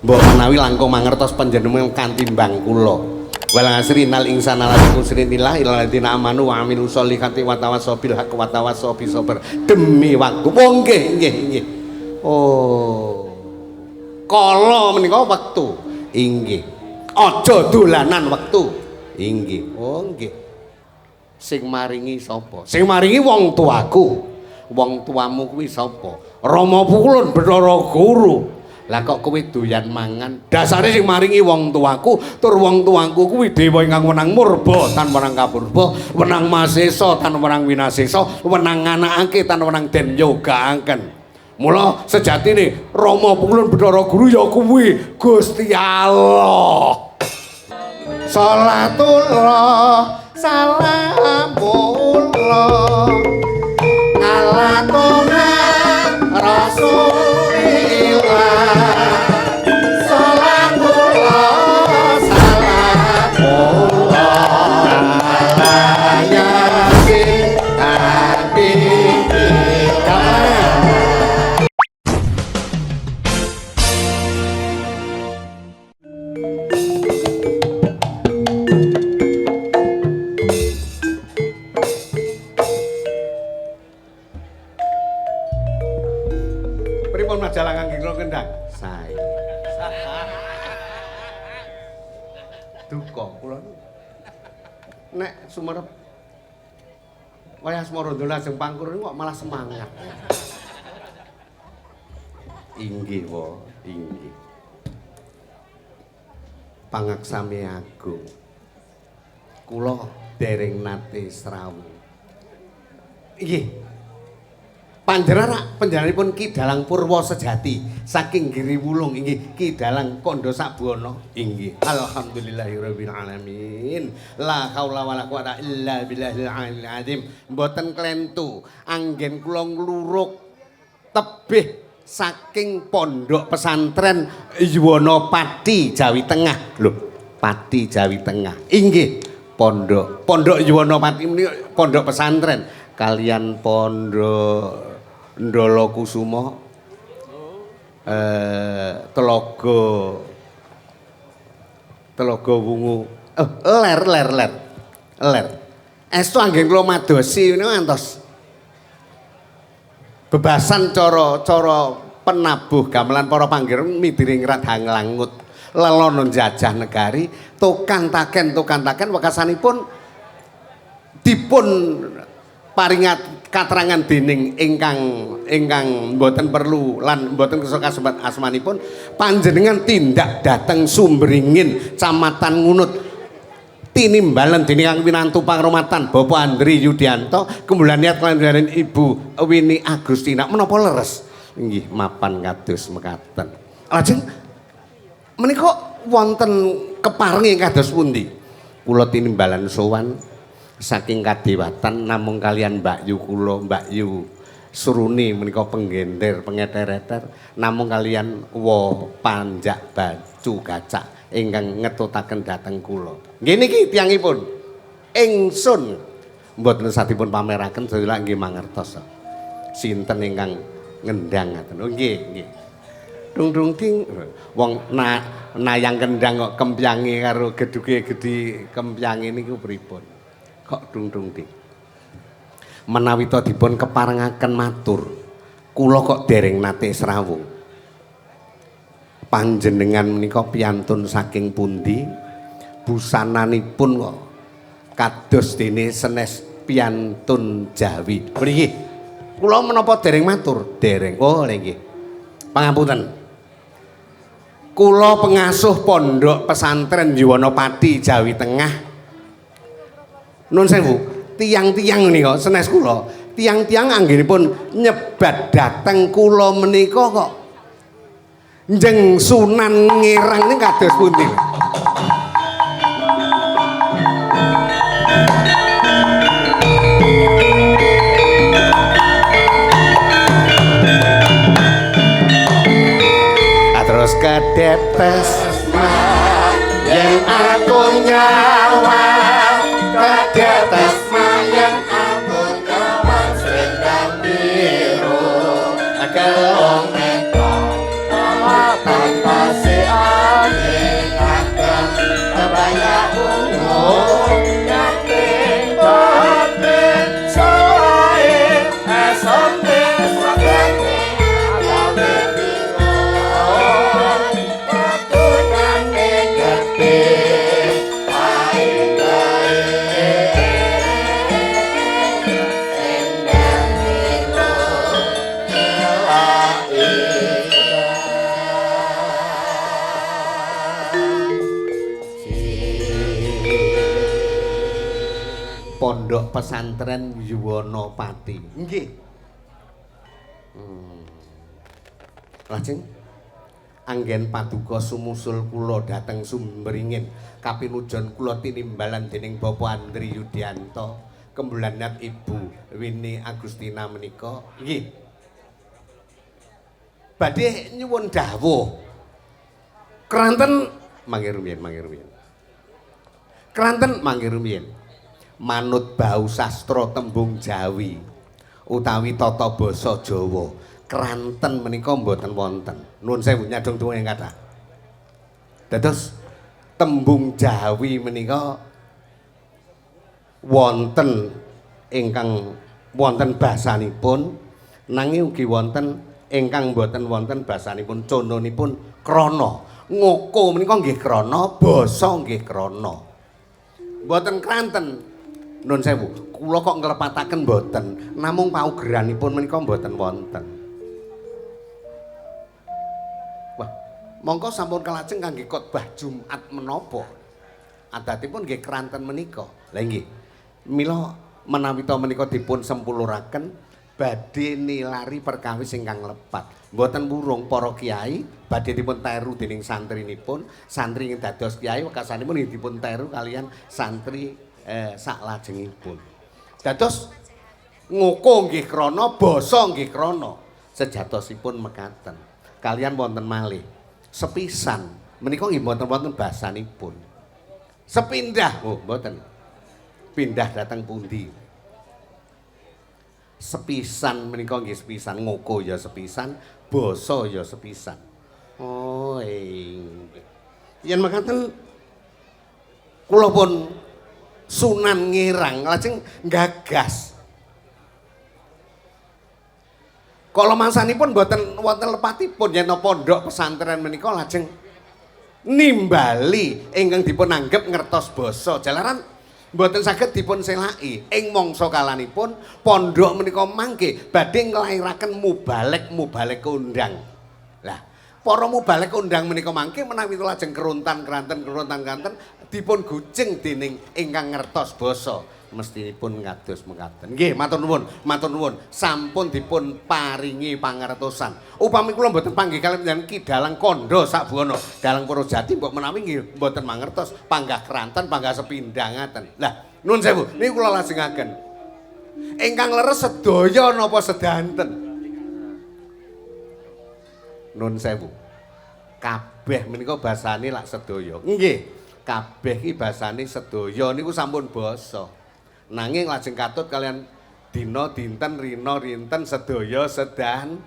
Mbok menawi langkung mangertos panjenengan kantimbang kula. Wal asri innal insana lafi khusrin illa alladziina amanu wa amilus solihati wa tawassaw bil haqqi wa tawassaw bis sabr. Demi waktu. Oh nggih nggih nggih. Oh. Kala menika wektu. Inggih. Aja dolanan wektu. Inggih. Oh nggih. Sing maringi sapa? Sing maringi wong tuaku. Wong tuamu kuwi sapa? Rama Pukulun Bathara Guru. Lah kok kowe doyan mangan? Dasare sing maringi wong tuaku, tur wong tuaku kuwi dewa ingkang wenang murba tan wenang kapurba, wenang masesa tan wenang winasesa, wenang nganakake tan wenang den yogaaken. Mula sejatine Rama Pukulun Bathara Guru ya kuwi Gusti Allah. Salatullah salamullah ala toha Rasulillah. Salatullah salamullah ala Yasin habibillah. Pripun majalah kangge kula kendhang? Sae. Duka kula nek sumerep wayah asmara lajeng pangkur niku kok malah semangat. Inggih wa, inggih. Pangaksami agung. Kula dereng nate srawung. Inggih. Panjenengan panjenenganipun Ki Dalang Purwa Sejati saking Giri Wulung inggih Ki Dalang Kandha Sabuana inggih. Alhamdulillahirabbil alamin. La haula wala quwata illa billahil aliyil azim. Mboten klentu anggen kula ngluruk tebih saking pondok pesantren Yuwana Pati Jawi Tengah. Lho, Pati Jawi Tengah. Inggih, pondok. Pondok Yuwana Pati menika pondok pesantren kalian pondok Ndala Kusuma, Telaga Telaga Wungu, ler ler ler ler. Estu anggen kula madosi menika ngantos bebasan cara-cara penabuh gamelan para panggir midiring radang langut lelono njajah negari tokan taken wekasanipun dipun paringat katerangan dening ingkang mboten perlu lan mboten kersa kasebat asmanipun panjenengan tindak dhateng Sumberingin Camatan Ngunut tinimbalen dening kang winantu pangromatan Bapak Andri Yudianto kembulan niat kaliyan Ibu Wini Agustina menapa leres inggih mapan kados mekaten. Lajeng menika wonten keparengi kados pundi? Kula tinimbalan sowan saking kadewatan namung kalian Mbak Yu kula, Mbak Yu Suruni menika penggender pengeter-eter namung kalian wa panjak bacu gacak ingkang ngetutaken dhateng kula. Nggih niki tiyangipun. Ingsun mboten sadipun pameraken sedaya nggih mangertos. Sinten ingkang ngendhang ngaten. Oh nggih, nggih. Dung dung ding. Wong nayang kendang kok kempyange karo geduge gedhi kempyange niku pripun? Kok dung dung ding. Menawi ta dipun keparengaken matur, kula kok dereng nate srawung. Panjenengan menika piyantun saking pundi? Busananipun kok kados dene senes piyantun Jawi. Mriki kula menapa dereng matur? Dereng. Oh nggih. Pangapunten. Kula pengasuh pondok pesantren Yuwana Pati Jawi Tengah. Nun sewu, tiang-tiang menika senes kula, tiang-tiang anggenipun nyebat dhateng kula menika kok Njeng Sunan Ngirang ini kados pundi? Terus kedetes yen aku nyawang, kedetes yen aku nyawang selendang biru kelong neko tanpa si Pondok Pesantren Yuwana Pati. Nggih. Lajeng anggen paduka sumusul kula dhateng Sumberingin kapinujon kula tinimbalan dening Bapak Andri Yudianto kembulanat Ibu Wini Agustina menika. Nggih. Badhe nyuwun dawuh. Kranten mangke rumiyin, mangke rumiyin. Kranten mangke rumiyin. Manut bau sastra tembung Jawi utawi tata basa Jawa. Kranten menika mboten wonten. Nuwun sewu nyadong tuwa ing kathah. Dados tembung Jawi menika wonten ingkang wonten basanipun, nanging ugi wonten ingkang mboten wonten basanipun. Contonipun krana. Ngoko menika nggih krana, basa nggih krana. Mboten kranten. Nuwun sewu, kula kok nglepataken mboten, namung paugeranipun menika mboten wonten. Wah, mongko sampun kalajeng kangge khotbah Jumat menapa? Adatipun nggih kranten menika. Lah nggih. Mila menawi ta menika dipun sempuluraken badhe nilari perkawis ingkang lepat. Mboten wurung para kiai badhe dipun teru dening santrinipun, santri ing dados kiai wekasanipun nggih dipun teru kalian santri saklajengipun. Dados ngoko nggih krana, basa nggih krana. Sejatosipun mekaten. Kalian wonten malih. Sepisan menika nggih mboten wonten basanipun. Sepindah, oh mboten. Pindah dhateng pundi? Sepisan menika nggih sepisan, ngoko ya sepisan, basa ya sepisan. Oh, inggih. Yen mekaten kula pun Sunan Ngirang lajeng nggagas. Kala mansanipun mboten wonten lepatipun yen pondok pesantren menika lajeng nimbali ingkang dipun anggep ngertos basa. Jalaran mboten saged dipun selaki. Ing mangsa kalanipun pondok menika mangke badhe nglairaken mubalek-mubalek kondang. Lah, para mubalek kondang menika mangke menawi lajeng keruntan-keranten keruntan-keranten dipun gucing dening ingkang ngertos basa. Mestinipun kados mekaten. Nggih, matur nuwun, matur nuwun. Sampun dipun paringi pangertosan. Upami kula mboten panggih kaliyan Ki Dalang Kandha Sakbuwana, Dalang Purwojati mbok menawi nggih mboten mangertos panggah kranten, panggah sepindhah ngaten. Lah, nuwun sewu, niku kula lajengaken. Ingkang leres sedaya napa sedanten? Nuwun sewu. Kabeh menika basane lak sedaya. Nggih, kabeh iki basane sedaya niku sampun basa. Nanging lajeng katut kalian dina dinten rina rinten sedaya sedanten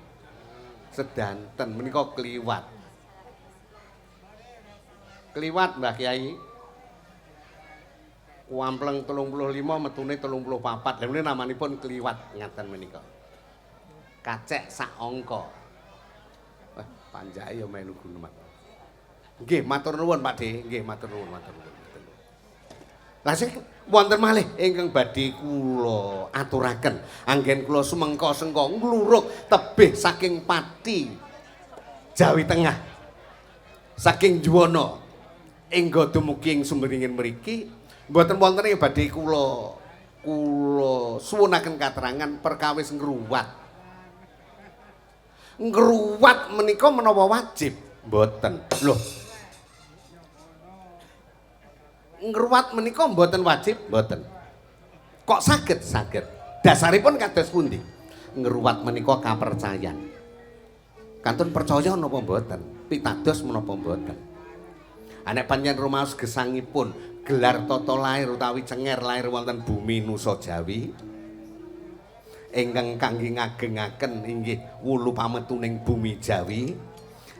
menika kliwat. Kliwat Mbah Kiai. Kuampleng 35 metune 34. Lha menika namanipun kliwat ngaten menika. Kacek sak angka. Wah, panjake ya melu guneman. Nggih, matur nuwun Pak De. Nggih, matur nuwun, matur nuwun. Lah sing wonten malih ingkang badhe kula aturaken, anggen kula sumengka-sengka ngluruk tebih saking Pati Jawi Tengah. Saking Juwana ingga dumugi ing Sumberingin mriki, mboten wonten ing badhe kula suwunaken katerangan perkawis ngruwat. Ngruwat menika menapa wajib? Mboten. Loh. Ngruwat menika mboten wajib? Mboten. Kok saged? Saged. Dasaripun kados pundi? Ngruwat menika kapercayan. Kantun percaya napa mboten? Pitados menapa mboten? Anek pancen rumaos gesangipun gelar tata lair utawi cenger lair wonten bumi Nusa Jawi ingkang kangge ngagengaken inggih wulu pametuning bumi Jawi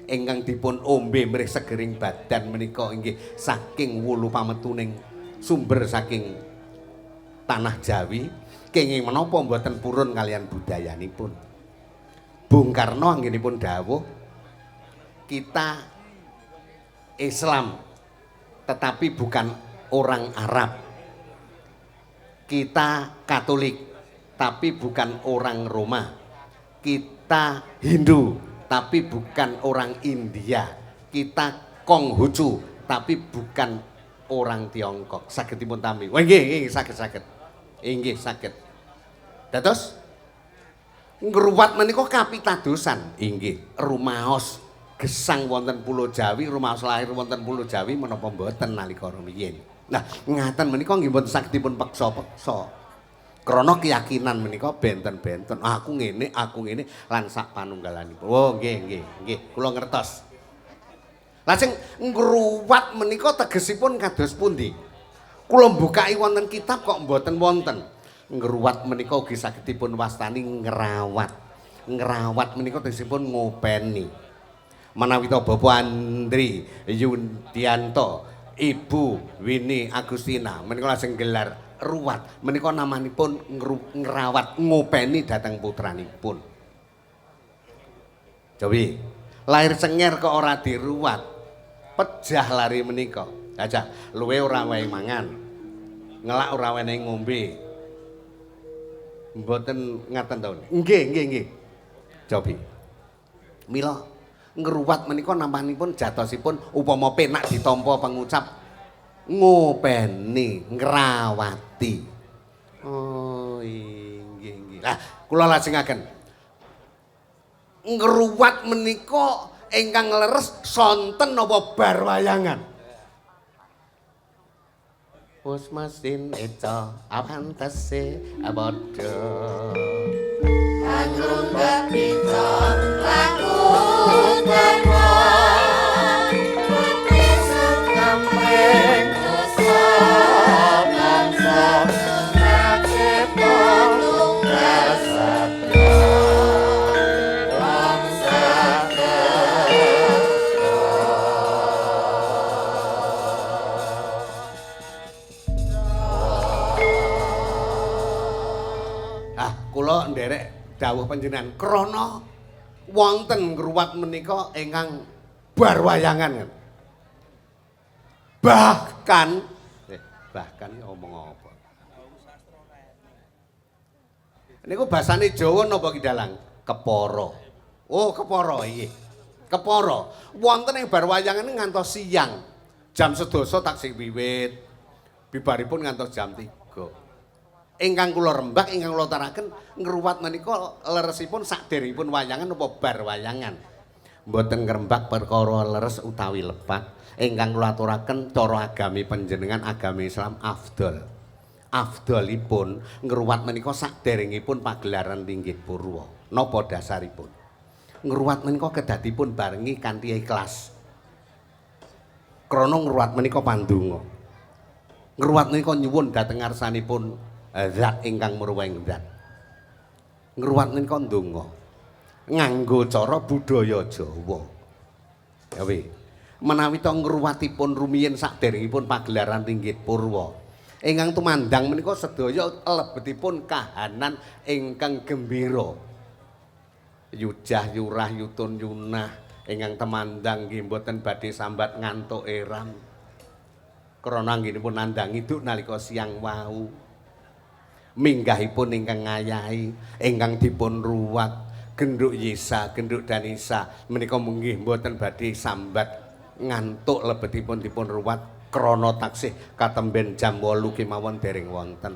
ingkang dipun ombe mrih segering badan menika inggih saking wulu pametuning sumber saking tanah Jawi, kenging menapa mboten purun kalian budayanipun. Bung Karno anggenipun dawuh, kita Islam tetapi bukan orang Arab. Kita Katolik tapi bukan orang Roma. Kita Hindu tapi bukan orang India. Kita Konghucu tapi bukan orang Tiongkok. Saged dipun tampi. Wah nggih, nggih saged-saged. Inggih saged. Dados ngruwat menika kapitadosan. Inggih, rumaos gesang wonten Pulo Jawi, rumaos lahir wonten Pulo Jawi menapa mboten nalika rumiyin. Nah, ngaten menika nggih mboten saged dipun peksa-peksa. Krana keyakinan menika benten-benten. Aku ngene lan sak panunggalanipun. Oh, nggih, nggih, nggih, kula ngertos. Lajeng ngruwat menika tegesipun kados pundi? Kula mbukaki wonten kitab kok mboten wonten. Ngruwat menika ugi saged dipun wastani ngrawat. Ngrawat menika tegesipun ngopeni. Menawi to Bapak Andri Yundianto, Ibu Wini Agustina menika lajeng gelar ruwat menika namanipun ngrawat ngopeni dhateng putranipun. Jawi, lahir cenger kok ora diruwat. Pejah lari menika. Aja luwe ora wae mangan. Ngelak ora wenehi ngombe. Mboten ngaten to. Nggih, nggih, nggih. Jawi. Mila ngruwat menika nampanipun jatosipun upama penak ditampa pengucap ngopeni, ngrawati. Oh, inggih, nggih. Lah, kula lajengaken. Ngruwat menika ingkang leres sonten napa bar wayangan? Wis mesin eca apantese padha. Angrunggah pica laku dharma. Putri sukemping nusa bangsa pracipta tunggal sabda wangsa. Ah, kula nderek dawuh panjenengan krana wonten ngruwat menika ingkang bar wayangan. Bahkan bahkan omong apa? Niku basane Jawa napa ki dalang? Kepara. Oh, kepara nggih. Kepara. Wonten ing bar wayangan ngantos siang. Jam 10 taksih wiwit. Bibaripun ngantos jam 3. Ingkang kula rembak, ingkang kula utaraken ngruwat menika leresipun sakderengipun wayangan napa bar wayangan. Mboten ngrembak perkara leres utawi lepat. Ingkang kula aturaken cara agami panjenengan agami Islam afdol. Afdolipun ngruwat menika sakderengipun pagelaran linggih purwa. Napa dasaripun? Ngruwat menika kedadipun barengi kanthi ikhlas. Krana ngruwat menika pandonga. Ngruwat menika nyuwun dhateng ngarsanipun zat ingkang murweng zat. Ngruwat menika ndonga nganggo cara budaya Jawa. Ya wi. Menawi to ngruwatipun rumiyin sakderengipun pagelaran linggih purwa. Ingkang tumandang menika sedaya lebetipun kahanan ingkang gembira. Yujah yurah yutun yunah ingkang temandang nggih mboten badhe sambat ngantuk eram. Krana anggenipun nandhang iduk nalika siang wau. Minggahipun ingkang ngayahi, ingkang dipun ruwat, genduk Yesa, genduk Danisa menika munggih mboten badhe sambat ngantuk lebetipun dipun ruwat krana taksih katemben jam 8 kemawon dereng wonten.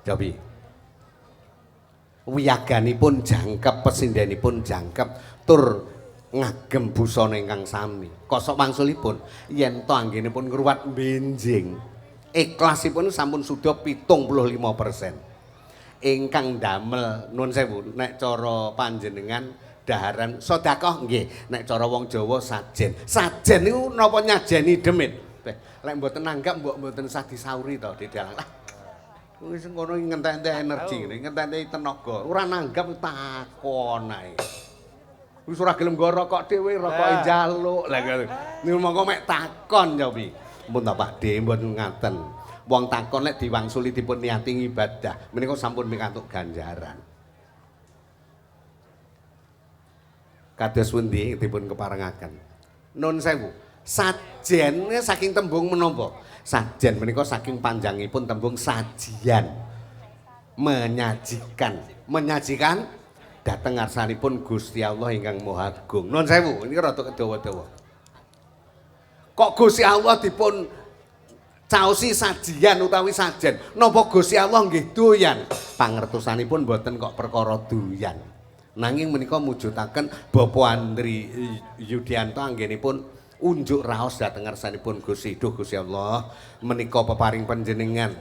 Jawi. Wiyaganipun jangkep, pesindhenipun jangkep tur ngagem busana ingkang sami. Kosok wangsulipun yen to anggenipun ngruwat benjing ikhlasipun sampun suda 75%. Ingkang damel nuwun sewu nek cara panjenengan daharan sedekah nggih, nek cara wong Jawa sajen. Sajen niku napa nyajeni demit? Lek mboten nanggap mbok mboten sah disauri to di dalang. Lah wis ngono ngentek-entek energi ngene, ngentek-entek tenaga. Ora nanggap takon ae. Wis ora gelem nggo rokok dhewe, rokoke njaluk. Lah niku monggo mek takon ya pi. Mpun ta Pak De mboten ngaten. Wong takon lek diwangsuli dipun niati ngibadah, menika sampun pikantuk ganjaran. Kados pundi dipun keparengaken. Nun sewu. Sajen saking tembung menapa? Sajen menika saking panjangipun tembung sajian. Menyajikan, menyajikan dhateng ngarsanipun Gusti Allah ingkang Maha Agung. Nun sewu, ini rada kedawa-dawa. Kok Gusti Allah dipun Caosi sajian utawi sajen. Napa Gusti Allah nggih doyan? Pangertosanipun mboten kok perkara doyan. Nanging menika mujudaken Bapak Andri Yudianto anggenipun unjuk raos dhateng ngarsanipun Gusti. Duh Gusti Allah, menika peparing panjenengan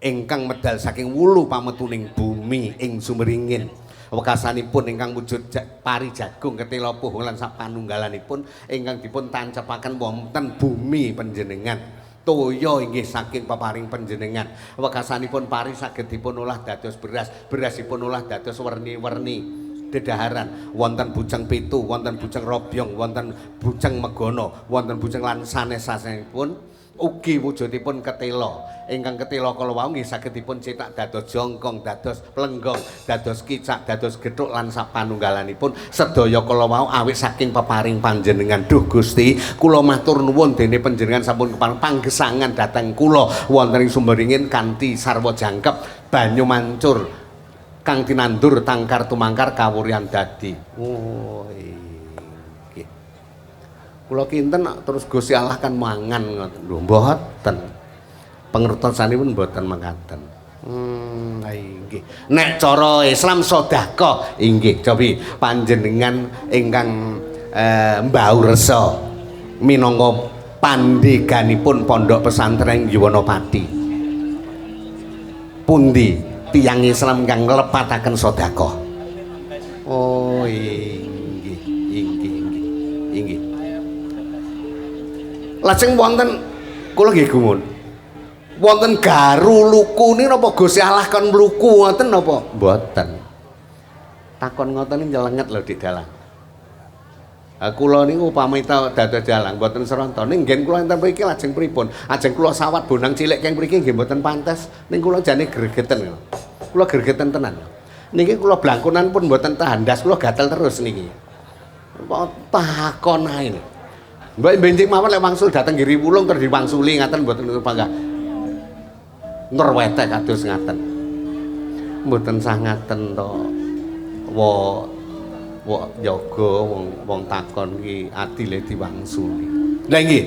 ingkang medal saking wulu pametuning bumi ing Sumberingin. Wekasanipun ingkang wujud pari jagung ketela puhung lan sapanunggalanipun ingkang dipun tancepaken wonten bumi panjenengan. Toya inggih saking peparing panjenengan. Wekasanipun pari saged dipun olah dados beras, berasipun olah dados werni-werni dedaharan. Wonten bujeng pitu, wonten bujeng robyong, wonten bujeng megono, wonten bujeng lan sanes-sanesipun ugi wujudipun ketela. Ingkang ketela kala wau nggih saged dipun cetak dados jongkong, dados plenggong, dados kicak, dados gethuk lan sapanunggalanipun sedaya kala wau awit saking peparing panjenengan. Duh Gusti, kula matur nuwun dene panjenengan sampun kepareng panggesangan dhateng kula wonten ing Sumberingin kanthi sarwa jangkep banyu mancur kang tinandur tangkar tumangkar kawuryan dadi. Oh nggih. Kula kinten terus Gusti Allah kan mangan ngoten. Lho mboten. Pengertosanipun mboten mekaten. Nggih. Nek cara Islam sedekah inggih cobi panjenengan ingkang mbau resa minangka pandheganipun pondok pesantren Yuwanapati. Pundi tiyang Islam ingkang nglepataken sedekah? Oh inggih, inggih, inggih. Inggih. Lajeng wonten kula nggih gumun. Wonten garu luku niki napa Gusti Allah kon mluku ngoten napa? Mboten. Takon ngoten niki nyelenget lho Dik Dalang. Ha kula niku upami ta dados dalang mboten sranta ning nggen kula enten mriki lajeng pripun? Ajeng kula sawat bonang cilik keng mriki nggih mboten pantes. Ning kula jane gregeten. Kula gregeten tenan. Niki kula blangkonan pun mboten tahan ndas kula gatel terus niki. Takon ae. Mbok benjing mawon lek wangsul dateng Giri Wulung terus diwangsuli ngaten mboten panggah. Ngerwete kados ngaten. Mboten sah ngaten to. Wa wa yoga wong wong takon ki adile diwangsuli. Lah nggih.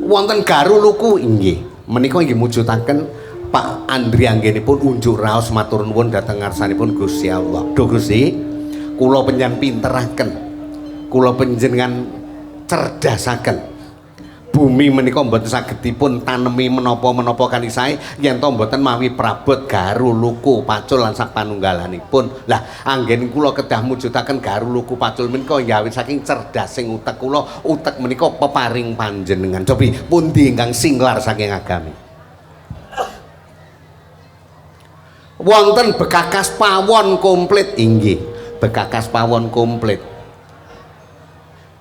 Wonten garu luku inggih. Menika inggih mujudaken Pak Andri anggenipun unjuk raos matur nuwun dhateng ngarsanipun Gusti Allah. Duh Gusti, kula panjenengan pinteraken. Kula panjenengan cerdasaken. Bumi menika mboten saged dipun tanemi menapa-menapa kanthi sae yen to mboten mawi prabot garu luku pacul lan sapanunggalanipun. Lah anggen kula kedah mujudaken garu luku pacul menika ya awit saking cerdasing utek kula, utek menika peparing panjenengan. Cobi pundi ingkang singlar saking agami? Wonten bekakas pawon komplit inggih. Bekakas pawon komplit.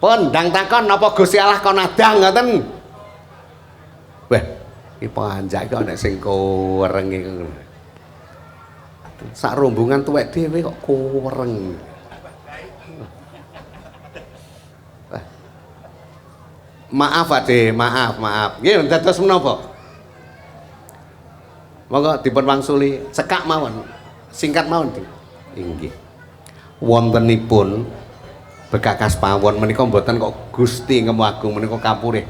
Pun ndang takon napa Gusti Allah kon adang ngoten. Wah, iki panjak iki ana sing kuwereng iki. Sak rombongan tuwek dhewe kok kuwereng. Maaf Ade, maaf, maaf. Nggih, dados menapa? Monggo dipun wangsuli cekak mawon. Singkat mawon, Dik. Inggih. Wontenipun bekakas pawon menika mboten kok Gusti Ngemu Agung menika kapurih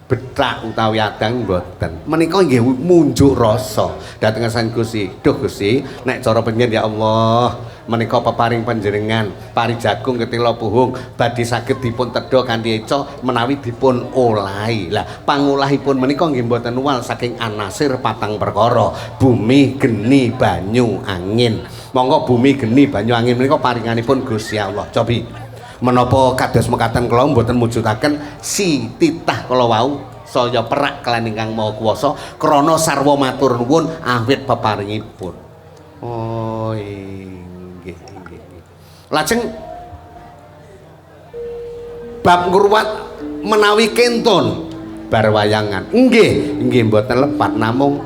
bethak utawi adang mboten. Menika nggih munjuk rasa dhateng sang Gusti. Duh Gusti, nek cara panjenengan ya Allah, menika peparing panjenengan pari jagung ketela puhung badhe saged dipun tedha kanthi eca menawi dipun olahi. Lah pangolahipun menika nggih mboten uwal saking anasir patang perkara, bumi, geni, banyu, angin. Monggo bumi, geni, banyu, angin menika paringanipun Gusti Allah. Cobi menapa kados mekaten kula mboten mujudaken si titah kala wau saya perak kaliyan ingkang Maha Kuwasa krana sarwa matur nuwun awit peparingipun. Oh inggih inggih. Lajeng bab ngruwat menawi kentun bar wayangan. Nggih, nggih mboten lepat namung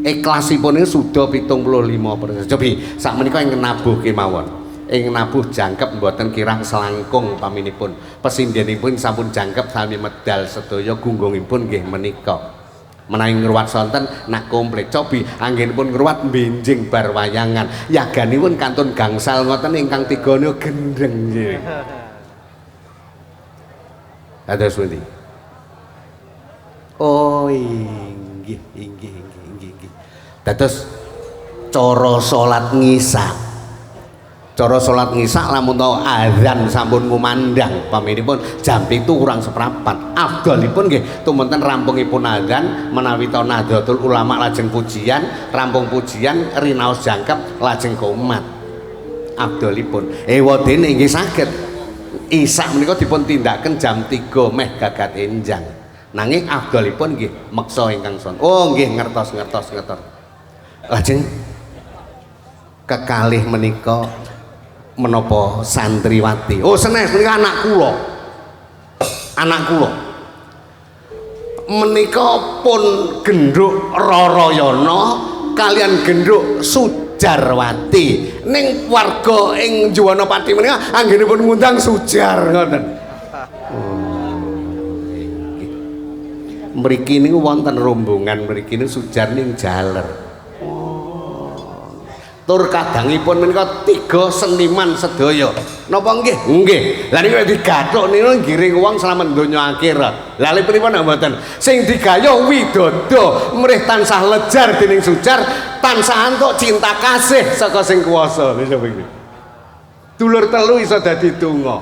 ikhlasipun niku suda 75%. Cobi sakmenika ing nabuh kemawon. Ing nabuh jangkep mboten kirang selangkung paminipun. Pesindhenipun sampun jangkep sami medal sedaya gunggungipun nggih menika. Menawi ngruwat sonten nak komplit. Cobi anggenipun ngruwat benjing bar wayangan. Yaganipun kantun gangsal ngoten ingkang tigane gendeng nggih. Dados pundi? Oh inggih inggih inggih inggih inggih. Dados cara salat ngisa. Cara salat ngisa lamun to azan sampun ngumandang paminipun jam 7 kurang seprapat. Afdhalipun nggih tumunten rampungipun azan menawi to Nahdlatul Ulama lajeng pujian, rampung pujian rinaos jangkep lajeng komat. Afdhalipun. Ewadene nggih saged. Isak menika dipun tindakaken jam 3 meh gagat enjang. Nanging afdhalipun nggih meksa ingkang son. Oh nggih ngertos ngertos ngertos. Lajeng kekalih menika menapa santriwati. Oh senes menika anak kula. Anak kula. Menika pun gendhuk Rarayana kalian gendhuk Sujarwati. Ning warga ing Juwanapati menika anggenipun ngundang Sujar ngoten. Oh inggih. Mriki niku wonten rombongan mriki niku Sujar ning jaler. Tur kadangipun menika 3 seniman sedaya. Napa nggih? Nggih. Lah niku digathuk niku ngiring wong slamet donya akhirat. Lah lha pripun mboten? Sing digayuh widodo mrih tansah lejar dening Sujar, tansah antuk cinta kasih saka sing kuwasa. Wis iki. Dulur telu iso dadi donga.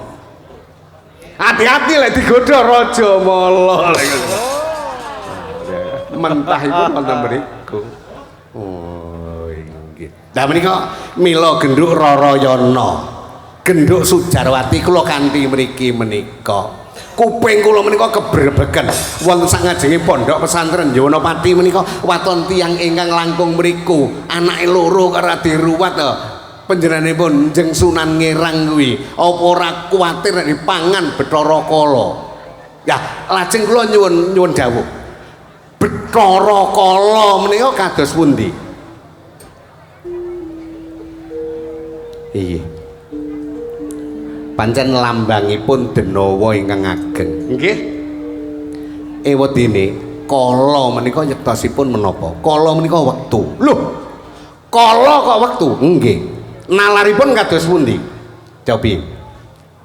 Hati-hati lek digodha raja mala. Mentahipun wonten mriku. Oh. Lah menika mila gendhuk Rarayana, gendhuk Sujarwati kula kanthi mriki menika. Kuping kula menika kebrebegen wonten sangajenge pondok pesantren Yowanapati menika waton tiyang ingkang langkung mriku, anake loro karo diruwat to. Panjenenganipun Njeng Sunan Ngerang kuwi apa ora kuwatir nek dipangan Bathara Kala. Ya, lajeng kula nyuwun nyuwun dawuh. Bathara Kala menika kados pundi? Iya. Pancen lambangipun denawa ingkang ageng. Nggih. Ewadene kala menika yektosipun menapa? Kala menika wektu. Lho. Kala kok wektu? Nggih. Nalaripun kados pundi? Cobi.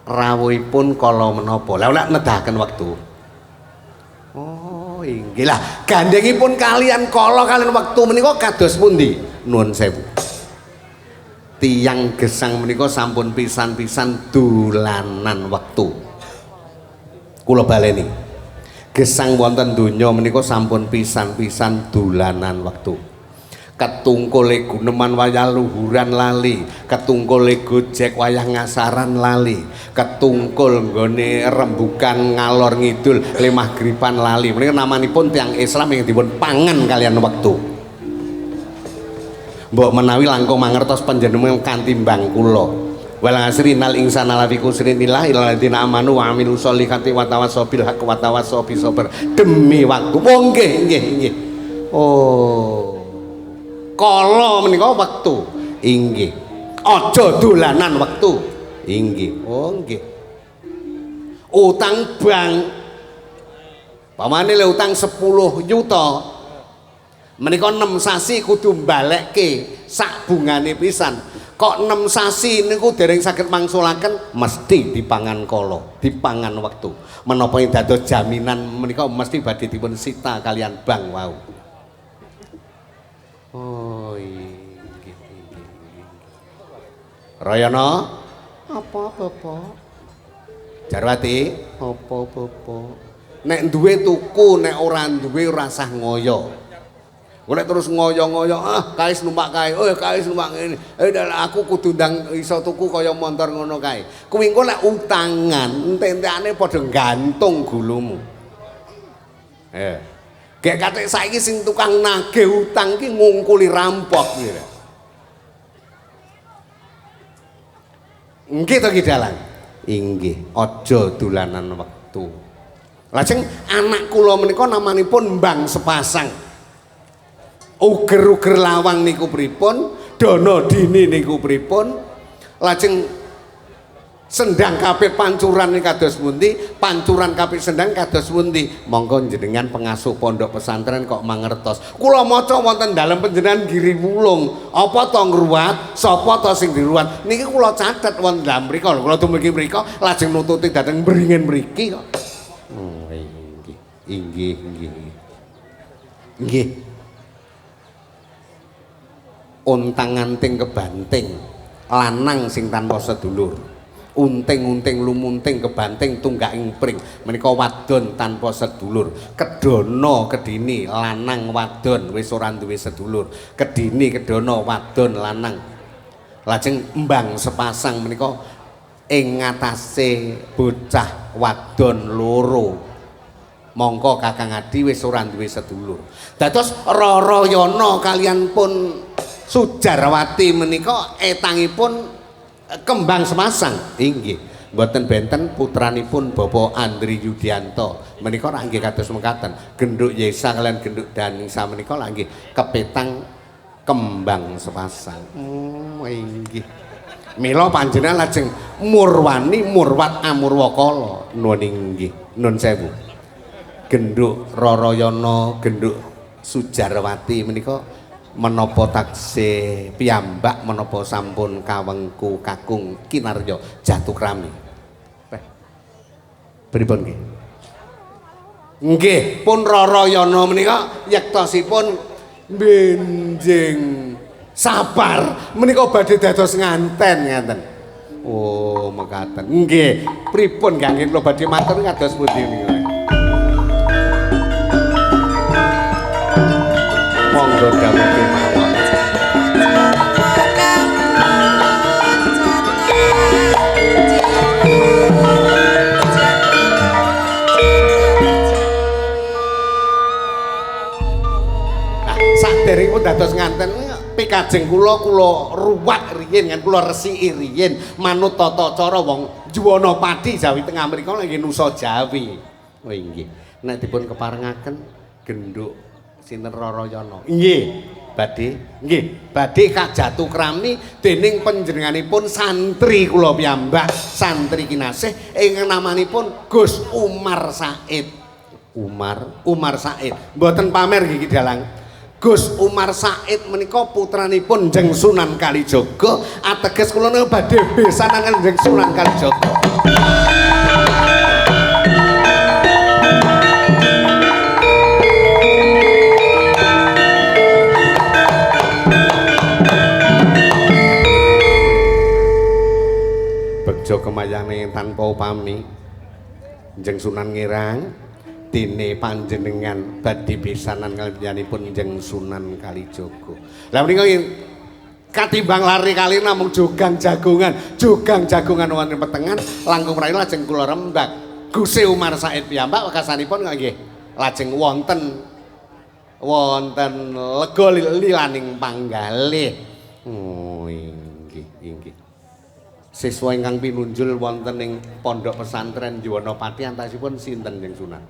Rawuhipun kala menapa? Lah nek nedahaken wektu. Oh, inggih lah. Gandhengipun kalian kala kalian wektu menika kados pundi? Nuwun sewu. Tiyang gesang menika sampun pisan-pisan dolanan wektu. Kula baleni. Gesang wonten donya menika sampun pisan-pisan dolanan wektu. Ketungkule guneman wayah luhuran lali, ketungkule gojek wayah ngasaran lali, ketungkul nggone rembukan ngalor ngidul lemah gripan lali. Menika namanipun tiyang Islam ingkang dipun pangan kalian wektu. Mbok menawi langkung mangertos panjenengan kanthi mbang kula. Wal asri innal insana lafi khusrin illa alladziina amanu wa amilus solihati wa tawassaw bil haqqi wa tawassaw bis sabr. Demi waktu. Oh nggih nggih nggih. Oh. Kala menika wektu. Inggih. Aja dolanan wektu. Inggih. Oh nggih. Utang bank. Pamane le utang 10 yuta. Menika 6 sasi kudu mbalekke sak bungane pisan. Kok 6 sasi niku dereng saged mangsulaken mesti dipangan kala, dipangan wektu. Menapa ing dados jaminan menika mesti badhe dipun sita kalian bank wau. Oh inggih inggih inggih. Rayana apa Bapak? Jarwati apa Bapak? Nek duwe tuku, nek ora duwe ora sah ngoyo. Golek terus ngoyo-ngoyo, ah kae numpak kae, oh kae numpak ngene. Aku kudu ndang iso tuku kaya montor ngono kae. Kuwi engko lek utangan, entek-entekane padha gantung gulumu. Gek katik saiki sing tukang nagih utang ki ngungkuli rampok iki. Nggih to Ki Dalang? Inggih, aja dolanan wektu. Lajeng anak kula menika namanipun Mbang Sepasang. Uger-uger lawang niku pripun, dana dini niku pripun, lajeng sendang kapit pancuran niku kados pundi, pancuran kapit sendang kados pundi. Monggo jenengan pengasuh pondok pesantren kok mangertos. Kula maca wonten dalem panjenengan Giri Wulung, apa to ngruwat, sapa to sing diruwat. Niki kula catet wonten dalem mriku, kula dumugi mriku lajeng nututi dhateng mringin mriki kok. Inggih, inggih, inggih. Nggih. Ontang-anting kebanting, lanang sing tanpa sedulur. Unting-unting lumunting kebanting tunggak ing pring menika wadon tanpa sedulur. Kedana kedini lanang wadon wis ora duwe sedulur. Kedini kedana wadon lanang. Lajeng embang sepasang menika ing ngatasé bocah wadon loro. Mongko Kakang Adi wis ora duwe sedulur. Dados Rarayana kaliyan pun Sujarwati menika etangipun kembang semasang. Inggih, mboten benten putranipun Bapak Andri Yudianto menika lak nggih kados mekaten. Genduk Yesa kaliyan Genduk Danisa menika lak nggih kepetang kembang sepasang. Inggih. Mila panjenengan lajeng murwani murwat amurwakala. Nuwun inggih, nun sewu. Genduk Rarayana, Genduk Sujarwati menika menapa taksih piyambak menapa sampun kawengku kakung kinarya jatukrami. Pripun nggih? Nggih, pun Rarayana menika yektosipun benjing sabar menika badhe dados nganten ngaten. Oh, mekaten. Nggih, pripun kangge kula badhe matur kados pundi niku? Monggo dawuh kemawon. Nah, saderengipun dados nganten pikajeng kula kula ruwat riyin kan kula resiki riyin manut tata cara wong Juwana Pati Jawi Tengah mriku nggih nusa Jawi. Oh inggih. Nek dipun keparengaken genduk sinten Rarayana. Nggih, badhe nggih, badhe kajatukrami dening panjenenganipun santri kula piyambak, santri kinasih ingkang namanipun Gus Umar Said. Umar Said. Mboten pamer nggih Ki Dalang. Gus Umar Said menika putranipun Jeng Sunan Kalijaga, ateges kula niku badhe besanan Jeng Sunan Kalijaga. Begja kemayane tanpa upami Jeng Sunan ngirang dene panjenengan badhe pisanan kaliyanipun Jeng Sunan Kalijaga. Lah menika katimbang lari kali namung jogang jagongan, jogang jagongan wonten petengan langkung prayoga lajeng kula rembak. Gusti Umar Said piyambak wekasanipun nggih lajeng wonten wonten lega lilaning panggalih. Oh inggih inggih. Siswa ingkang pinunjul wonten ing pondok pesantren Juwanapati antasipun sinten Jeng Sunan?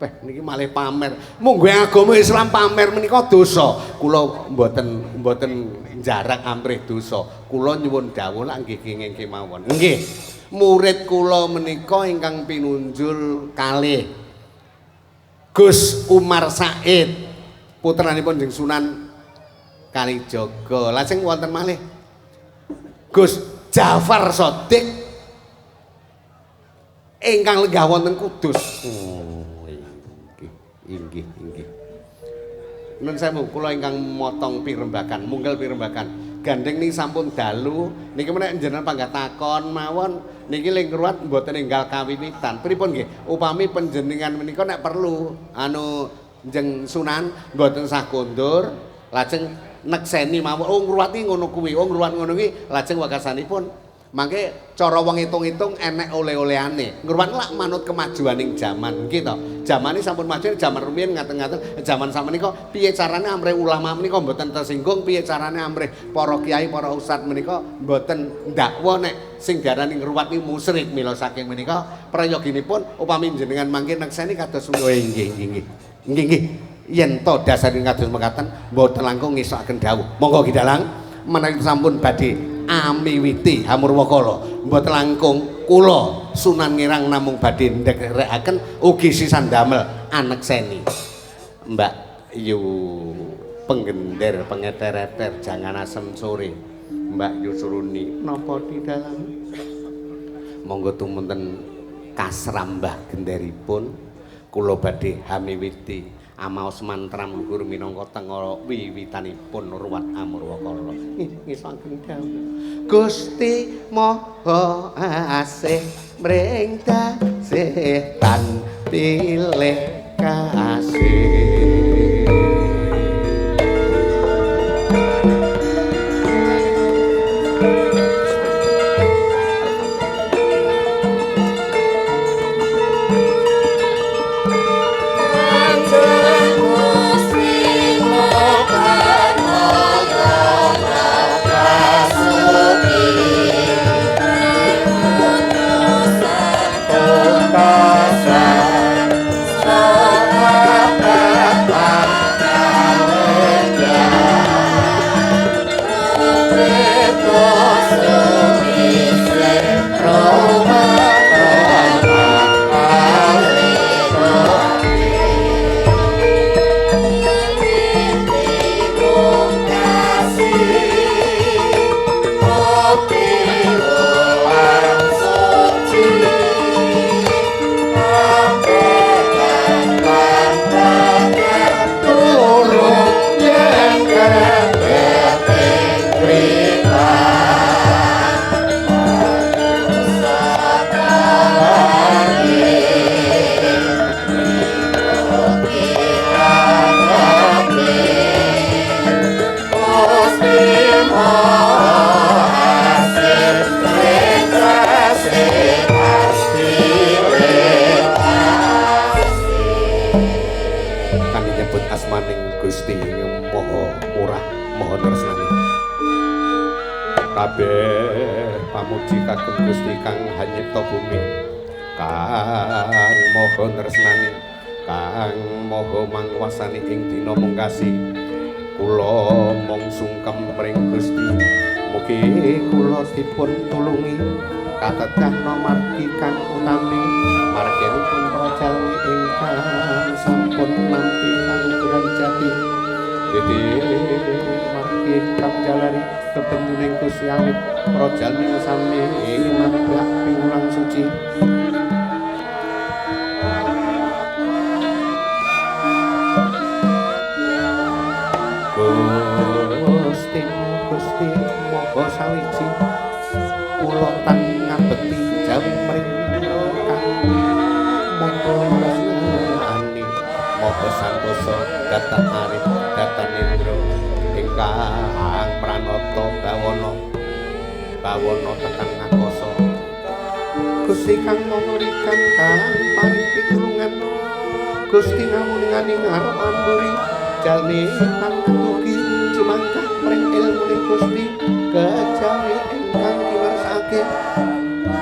Peh niki malih pamer. Munggo agama Islam pamer menika dosa. Kula mboten jarak amrih dosa. Kula nyuwun dawuh lak nggih kenging kemawon. Nggih. Murid kula menika ingkang pinunjul kalih Gus Umar Said putranipun Jeng Sunan Kalijaga. Lajeng wonten malih Gus Jafar Shodiq ingkang lenggah wonten Kudus. Oh, inggih, inggih, inggih. Nun sewu kula ingkang motong pirembakan, mungkel pirembakan. Gandeng niki sampun dalu, niki menek njenengan panggah takon mawon niki ling ngruwat mboten enggal kawiwitan. Pripun nggih? Upami panjenengan menika nek perlu anu Jeng Sunan mboten sah kondur, lajeng nekseni mawon. Oh ngruwat iki ngono kuwi, oh ngruwat ngono kuwi, lajeng wekasanipun mangke cara wong ngitung-ngitung enek oleh-olehane. Ngruwat lak manut kemajuaning jaman nggih to. Jamane sampun maju, jaman rumiyin ngaten-ngaten, jaman sakmenika piye carane amrih ulama menika mboten tersinggung, piye carane amrih para kiai, para ustad menika mboten ndakwa nek sing diarani ngruwat niku musyrik. Mila saking menika prayoginipun upami jenengan mangke nekseni kados oh nggih nggih nggih. Nggih nggih. Yen to dasare kados mekaten mboten langkung ngesokaken dawuh. Monggo Ki Dalang menawi sampun badhe amiwiti hamurwakala mboten langkung kula Sunan Ngirang namung badhe ndherekaken ugi sisan damel anekseni. Mbak Yu penggender pengeter-eter jangan asem sore. Mbak Yu Suruni napa di dalam? Monggo tumunten kasrambah genderipun kula badhe hamiwiti Amaos mantram luhur minangka tengara wiwitanipun ruwat Amurwakala. Ngisangken dawuh. Gusti Maha Asih mring dasih tan pilih kasih. Kabeh pamuji kagem Gusti kang hanyipta bumi, kang maha tresnani, kang maha mangwasani ing dina mungkasi. Kula mung sungkem mring Gusti, mugi kula dipun tulungi katedahna margi kang utami, marginipun prajalmi ingkang sampun nampi kaluhuran jati. Dadi margi ingkang jalari tebentuning Gusti awit prajalmi sami mabrak piwulang suci. Gusti Gusti Maha sawiji kula tan ngabekti kejawi mring kang maha tresnani, maha santosa datan arif datan indra ingkang pranata bawana bawana tekan ngakasa. Gusti kang mangurikan kang paring pitulungan, Gusti ngawuningani ngarep amburi jalmi kang ketuki jumangkah mring ilmune Gusti kejawi ingkang kimersake.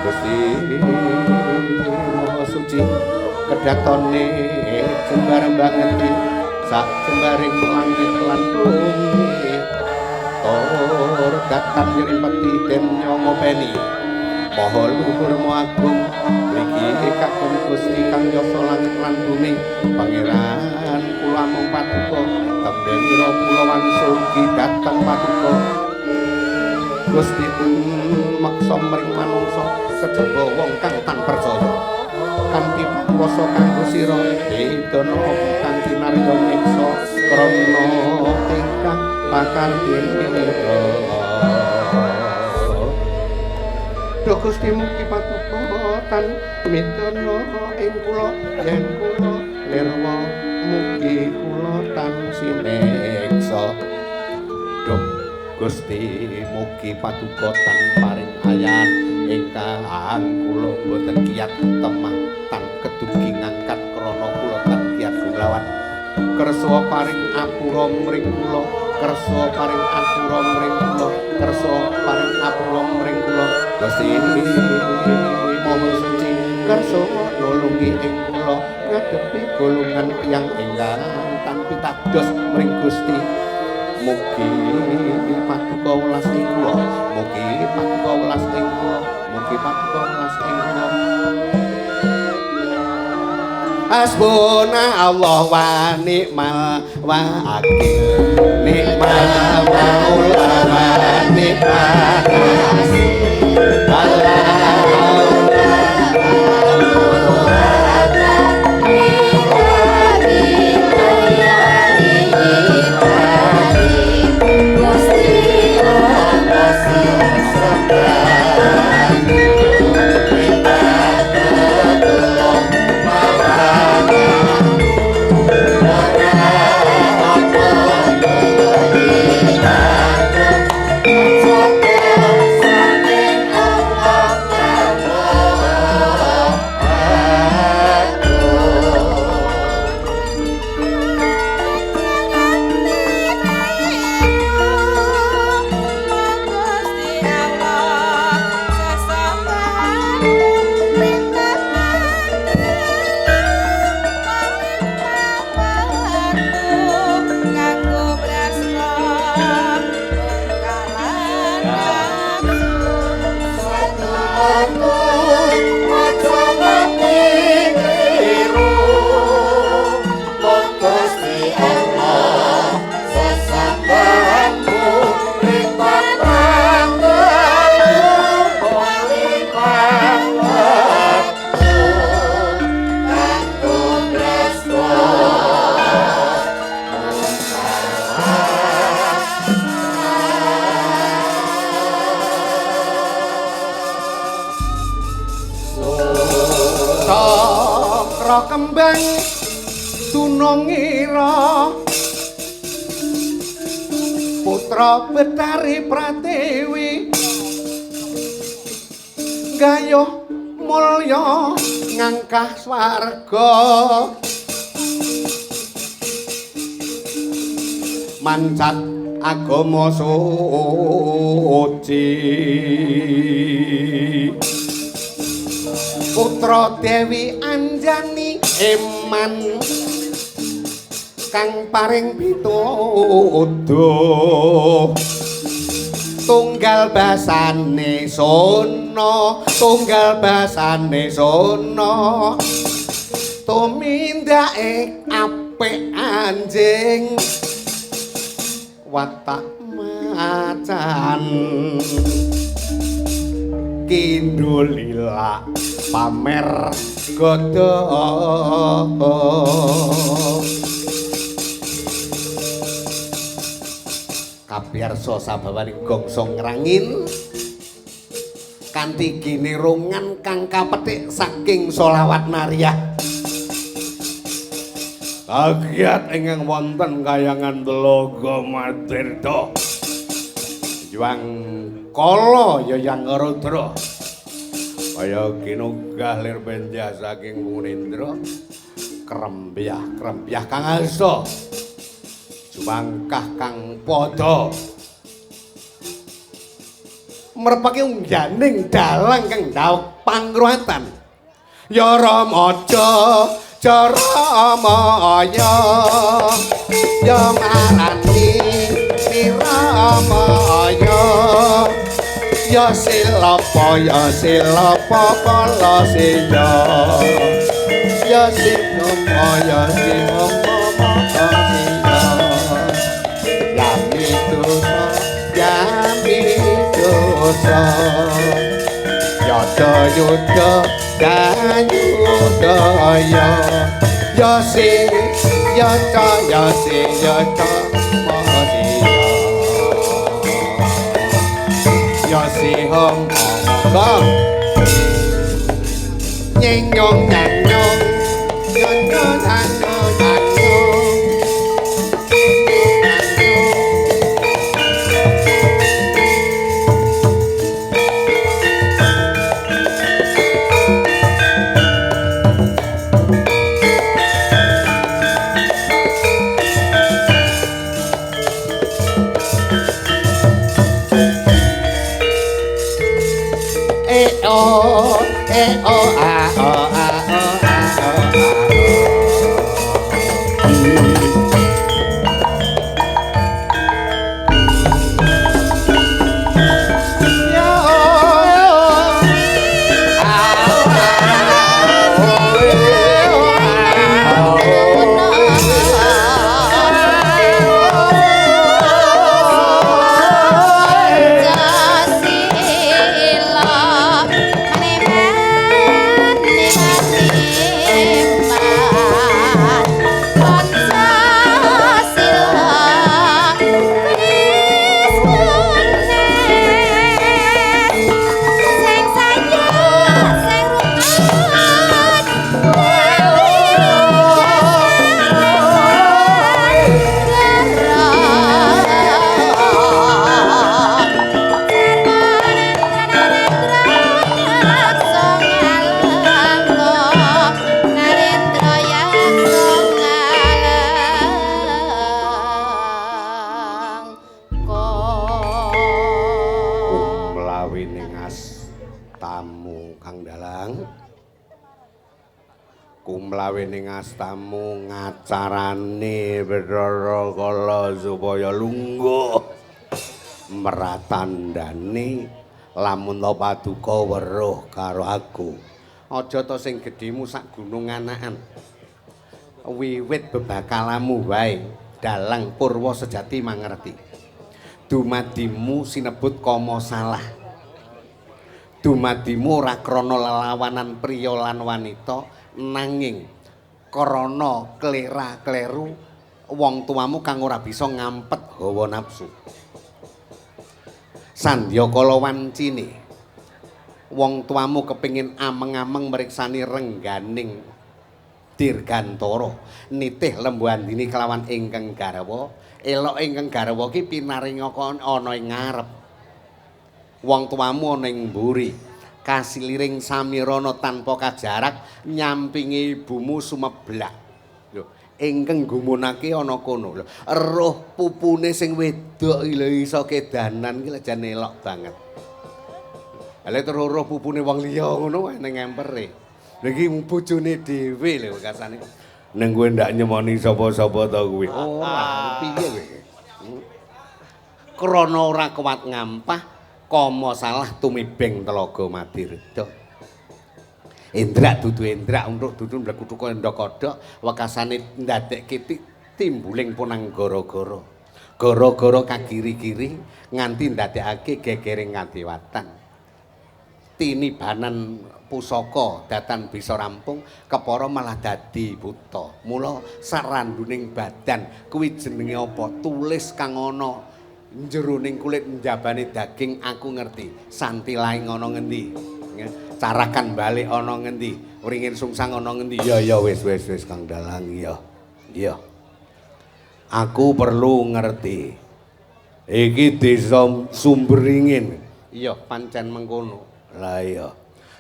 Gusti Maha Suci kedatone jembar bangeti sak jembaring langit lan bumi, tur datan nyrimpeti den nyongopeni. Maha luhur maha agung mriki kagem Gusti kang yasa langit lan bumi. Pangeran kula mung paduka tembe nira kula wangsul ugi dhateng paduka. Gusti meksa mring manungsa kejaba wong kang tan percaya, kanthi panguwasa kanggo sira idana kang kinarya nyiksa krana ingkang pakardira. Duh Gusti mugi paduka tan midana ing kula yen kula lirwa mugi kula tan sineksa. Duh Gusti mugi paduka tan paring ayan ingkang kula boten kiyat temah tan kedugi ngangkat krana kula tan kiyat gulawan. Kersa paring apura mring kula, kersa paring apura mring kula, kersa paring apura mring kula. Gusti Maha Suci kersa nulungi ing kula ngadepi golongan tiyang ingkang tan pitados mring Gusti. Mugi paduka welas ing kula, mugi paduka welas ing kula, mugi paduka welas ing kula. Hasbuna Allah wa ni'mal wakil, ni'mal maula wa ni'mal nasir. Allah Allah. Putra kembang dunungira putra Betari Pratiwi gayuh mulya ngangkah swarga mancat agama suci putra Dewi Anjani eman kang paring pituduh tunggal basane sono tunggal basane sono tumindake apik anjing watak macan kindulila pamer godho kabiarsa sabawaning gongso ngrangin kanthi ginirungan kang kapethik saking sholawat nariyah kagiat ingkang wonten kayangan Telaga Madirta Hyang Kala Yayang Rudra kaya kinunggah lir benjah saking Munindra krembyah-krembyah kang asa jumangkah kang padha merpake ungganing dalang kang dhawuk pangruwatan ya Ramaja Jaramaya ya marani niramaya ya silapa kala siya ya silapa ya silapa kala siya yami dosa yami dosa yada yuda danyudaya ya si ya ta ya si ya ta ma si ya si hom hom nyeng nyong nyang nyong nyong nyong nyang nyong nyang nyong. E o a o a o a o a o. Ya o a o a o a o. Mlawi ning astamu Kang Dalang kumlawi ning astamu ngacarane Bathara Kala supaya lungguh meratandane lamun ta paduka weruh karo aku aja ta sing gedhimu sak gunung anakan wiwit bebakalamu wae dalang purwa sejati mangerti dumadimu sinebut kama salah dumadimu ora krana lelawanan priya lan wanita nanging krana klera-kleru wong tuamu kang ora bisa ngampet hawa nafsu sandya kala wancine wong tuamu kepingin ameng-ameng meriksani rengganing Dirgantara nitih Lembu Andini kelawan ingkang garwa. Elok ingkang garwa ki pinaringaka ana ing ngarep. Wong tuamu ana ing mburi. Kasiliring samirana tanpa kajarak nyampingi ibumu sumeblak. Lho, ingkang gumunake ana kono. Lho, eruh pupune sing wedok iki lho iso kedanan iki lho jan elok banget. Lha terus eruh pupune wong liya ngono wae ning empere. Lha iki bojone dhewe lho kasane. Ning kowe ndak nyemoni sapa-sapa to kuwi. Ora, piye kowe? Krana ora kuat ngampah, kama salah tumibeng telaga Madirda. Endrak dudu endrak, untuk dudu mlekuthuk endhok kodhok, wekasane ndadekke timbuling punang gara-gara. Gara-gara kagiri-giri nganti ndadekake gegering kadewatan. Tinibanan pusaka datan bisa rampung kepara malah dadi buta. Mula saranduning badan kuwi jenenge apa? Tulis kang ana jeroning kulit njabane daging aku ngerti. Santilaing ana ngendi? Carakan balik ana ngendi? Wringin sungsang ana ngendi? Ya ya wis wis wis Kang Dalang ya. Iya. Aku perlu ngerti. Iki desa Sumberingin. Iya, pancen mengkono. Lah iya.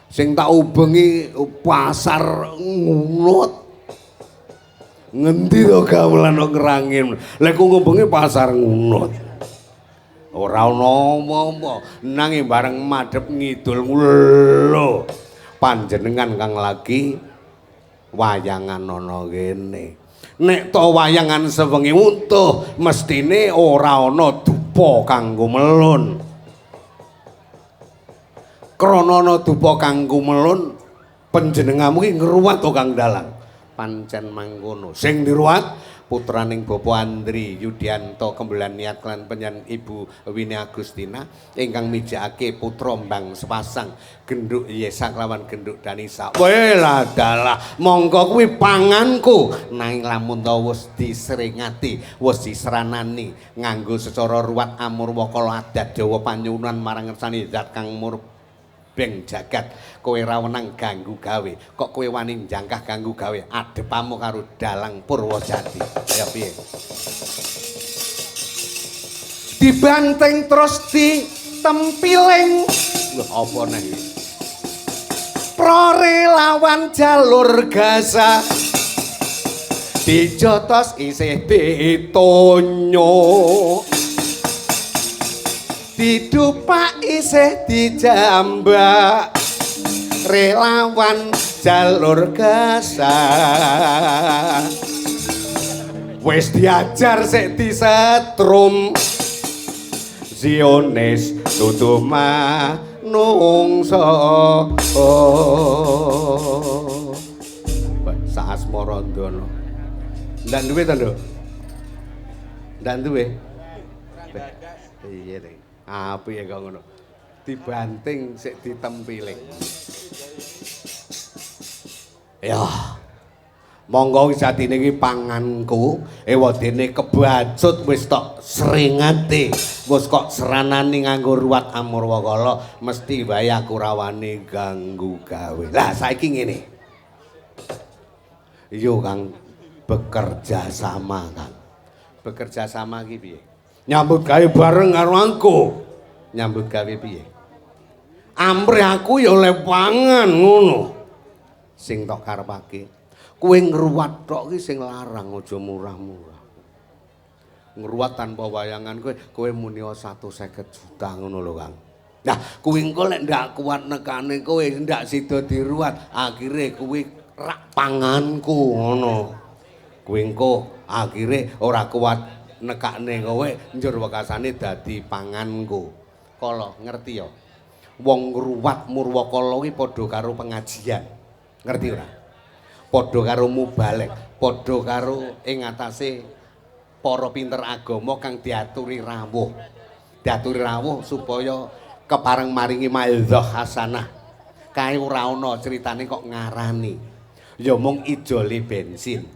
Sing tak ubengi pasar Ngunut. Ngendi to gamelan kok ngerangin. Lek ku ngubengi pasar Ngunut. Ora ana apa-apa, nanging bareng madhep ngidul lho. Panjenengan kang lagi wayangan ana kene. Nek to wayangan sewengi untuh, mestine ora ana dupa kanggo melun. Krana ana dupa kanggo melun, panjenenganmu ki ngruwat to Kang Dalang. Pancen mangkono. Sing diruwat putraning Bapak Andri Yudianto kembelan niat lan penyan Ibu Wini Agustina ingkang mijakake putra mbang sepasang genduk Yesa kelawan genduk Danisa. Welah dalah, mongko kuwi panganku. Nanging lamun ta wis diseringati, wis diseranani nganggo secara ruwat amurwakala adat Jawa panyuwunan marang ngersani zat kang murbeng jagat, kowe ra wenang ganggu gawe. Kok kowe wani njangkah ganggu gawe adepamu karo Dalang Purwojati. Ya piye? Dibanting terus ditempiling. Lho apa neh iki? Prorelawan jalur Gaza dijotos isih ditonyo, didupak isih dijambak. Relawan jalur Gaza wis diajar sik disetrum. Zionis dudu manungsa. Saasmara ndana. Ndak duwe to, Nduk? Ndak duwe? Iya, Dek. Apik kok ngono. Dibanting sik ditempiling. Ya. Monggo jatine iki panganku, ewadene kebacut wis tok sringate, wis kok seranani nganggo ruwat amurwakala, mesti wae aku rawani ganggu gawe. Lah saiki ngene. Yo Kang, bekerja sama Kang. Bekerja sama iki piye? Nyambut gawe bareng karo aku. Nyambut gawe piye? Amrih aku ya oleh pangan ngono. Sing tok karepake. Kowe ngruwat tok ki sing larang, aja murah-murah. Ngruwat tanpa wayangan kowe, kowe muni 150 juta ngono lho Kang. Nah, kuwi engko lek ndak kuat nekane kowe, ndak sida diruwat, akhire kuwi rak panganku ngono. Kuwi engko akhire ora kuat nekane kowe, njur wekasane dadi panganku. Kala ngerti ya? Wong ngruwat murwakala kuwi padha karo pengajian. Ngerti ora? Padha karo mubalek, padha karo ing atase para pinter agama kang diaturi rawuh. Diaturi rawuh supaya kepareng maringi maizah hasanah. Kae ora ana critane kok ngarani. Ya mung ijole bensin.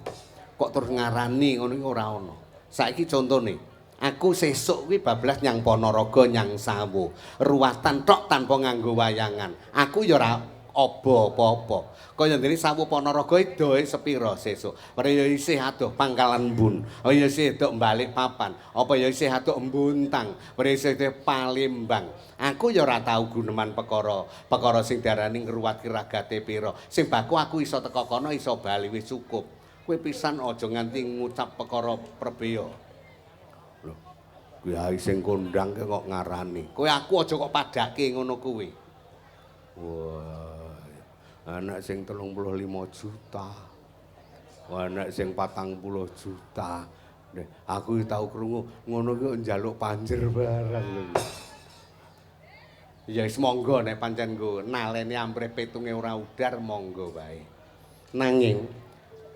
Kok terus ngarani ngono iki ora ana. Saiki contone, aku sesuk kuwi bablas nyang Ponorogo nyang Sawo. Ruwatan tok tanpa nganggo wayangan. Aku ya ora aba apa-apa. Kaya dene Sawu Ponorogo doe sepira sesuk. Ora ya isih adoh Pangkalan Bun. Oh ya isih adoh Balik Papan. Apa ya isih adoh Mbuntang. Ora isih adoh Palembang. Aku ya ora tau guneman perkara, perkara sing diarani ngruwat ki ragate pira. Sing baku aku iso teka kono iso bali wis cukup. Kowe pisan aja nganti ngucap perkara prebeya. Lho, kiai sing kondang ki kok ngarani. Kowe aku aja kok padake ngono kuwi. Wah, anak sing 35 juta. Anak sing 40 juta. Nek aku tau krungu ngono ki njaluk panjer barang lho. Ya wis monggo nek pancen nggo naleni amprih petunge ora udar monggo wae. Nanging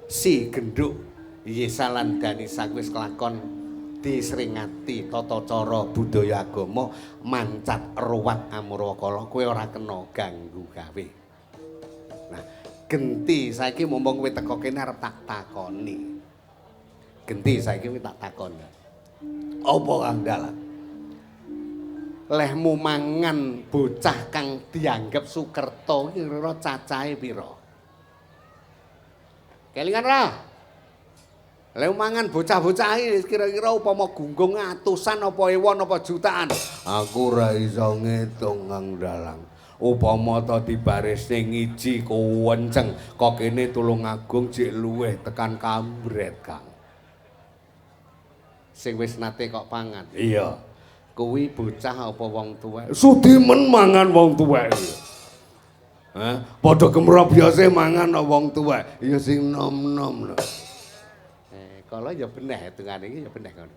si genduk Yesa lan Danisa wis kelakon disringati tata cara budaya agama mancat ruwat amurwakala kowe ora kena ganggu gawe. Nah, genti saiki mumpung kowe teko kene arep tak takoni. Genti saiki kowe tak takoni. Apa Kang Dalang? Lehmu mangan bocah kang dianggep Sukerta iki kira cacahe pira? Kelingan ra? Lehmu mangan bocah-bocah iki kira-kira upama gunggung atusan apa ewon apa jutaan? Aku ora iso ngitung Kang Dalang. Upama ta dibaris sing iji kuwenceng kok kene Tulungagung jek luwih tekan kambret Kang. Sing wis nate kok pangan. Iya. Kuwi bocah apa wong tuwek? Sudimen mangan wong tuwek. Hah? Padha gemrobyose mangan wong tuwek. Ya sing nom-nom lho. Kala ya beneh hitungane iki ya beneh ngono.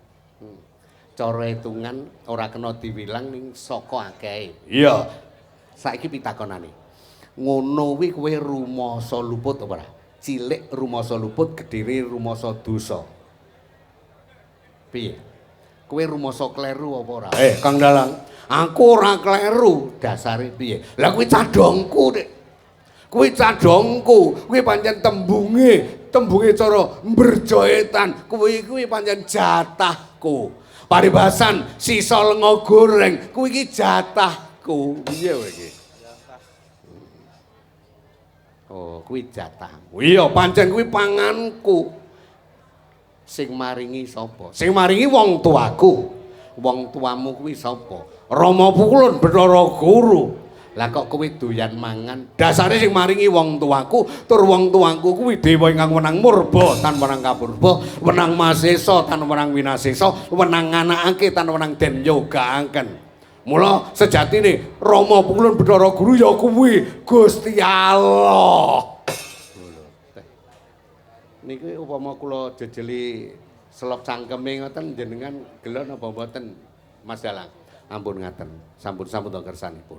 Cara hitungan ora kena diwilang ning saka akehe. Iya. Saiki pitakonane. Ngono kuwi kowe rumasa luput apa ora? Cilik rumasa luput, gedhere rumasa dosa. Piye? Kowe rumasa kleru apa ora? Kang Dalang, aku ora kleru. Dasare piye? Lah kuwi cadhongku, Dik. Kuwi cadhongku, kuwi pancen tembunge, tembunge cara mberjoetan, kuwi kuwi pancen jatahku. Paribasan sisa lenga goreng, kuwi iki jatahku. Piye kowe iki? Oh, kuwi jatahmu. Iya, pancen kuwi panganku. Sing maringi sapa? Sing maringi wong tuaku. Wong tuamu kuwi sapa? Rama Pukulun Bathara Guru. Lah kok kowe doyan mangan? Dasare sing maringi wong tuaku, tur wong tuaku kuwi dewa ingkang wenang murba tan wenang kapurba, wenang masesa tan wenang winasesa, wenang nganakake tan wenang den yogaaken. Mula sejatine Rama Pukulun Bathara Guru ya kuwi Gusti Allah. Niki upama kula jejeli selop cangkeme ngoten jenengan gelo napa mboten Mas Dalang? Ampun ngaten, sampun-sampun to kersanipun.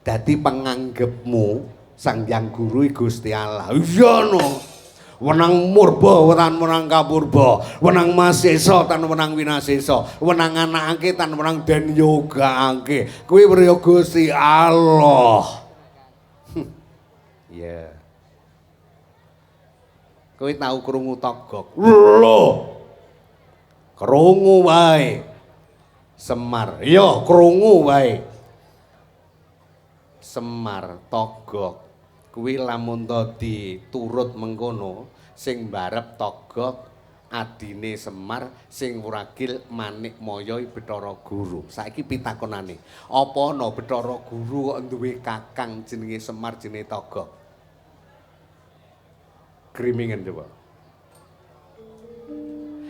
Dadi penganggepmu Sang Hyang Guru Gusti Allah. Iya no. Wenang murba tan wenang kapurba, wenang masesa tan wenang winasesa, wenang anakake tan wenang den yogaake. Kuwi weruh Gusti Allah. Iya. Kowe tau krungu togok? Lho. Krungu wae. Semar. Iya, krungu wae. Semar togok. Kuwi lamun to diturut mengkono, sing mbarep togok adine Semar, sing wuragil Manikmaya Bathara Guru. Saiki pitakonane, apa ana Bathara Guru kok duwe kakang jenenge Semar jenenge Togok? Grimingen coba.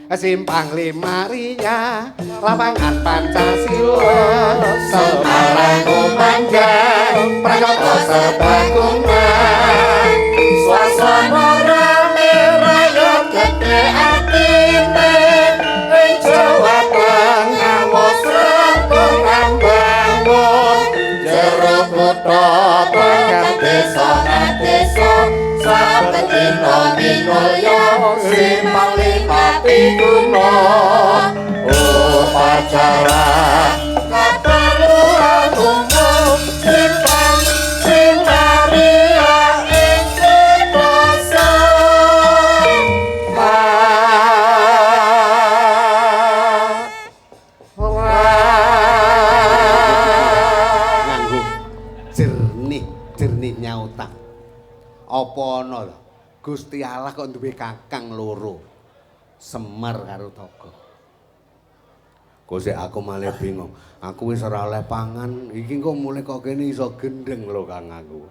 Simpang Limaria, lapangan Pancasila, Semarang kumandang, pranyata serbaguna, swasana rame rayot gedhe atine, ing Jawa Tengah wos rengkung ambangun, jero kutha tekan desa desa, saben dina minulya simpang lima piguna, upacara kaperluan umum simpang Limaria ing kutha Semarang. Nganggo jernih, jernih. Gusti Allah kok duwe kakang loro. Semar karo Toga. Kok aku malah bingung. Aku wis ora oleh pangan, iki kok mulih kok kene iso gendeng lho Kang aku.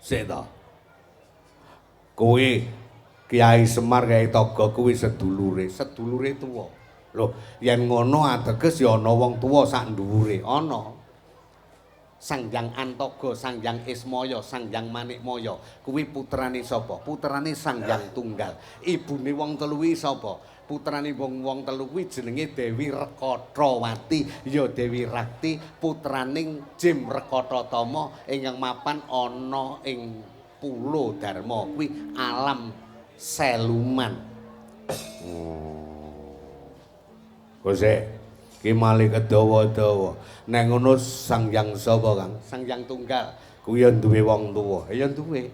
Sik to. Kowe Kiai Semar Kiai Toga kuwi sedulure, sedulure tuwa. Lho, yen ngono ateges ya ana wong tuwa sak dhuwure, ana. Sang Hyang Antoga, Sang Hyang Ismaya, Sang Hyang Manikmaya kuwi putrane sapa? Putrane Sang Hyang Tunggal. Ibune wong telu kuwi sapa? Putrane wong-wong telu kuwi jenenge Dewi Rekatawati, ya Dewi Rakti, putraning Jim Rekatatama ingkang mapan ana ing Pulo Dharma kuwi alam Seluman. Kose ki malih kedawa-dawa. Nek ngono Sang Hyang sapa, Kang? Sang Hyang Tunggal. Kuwi ya duwe wong tuwa. Ya duwe.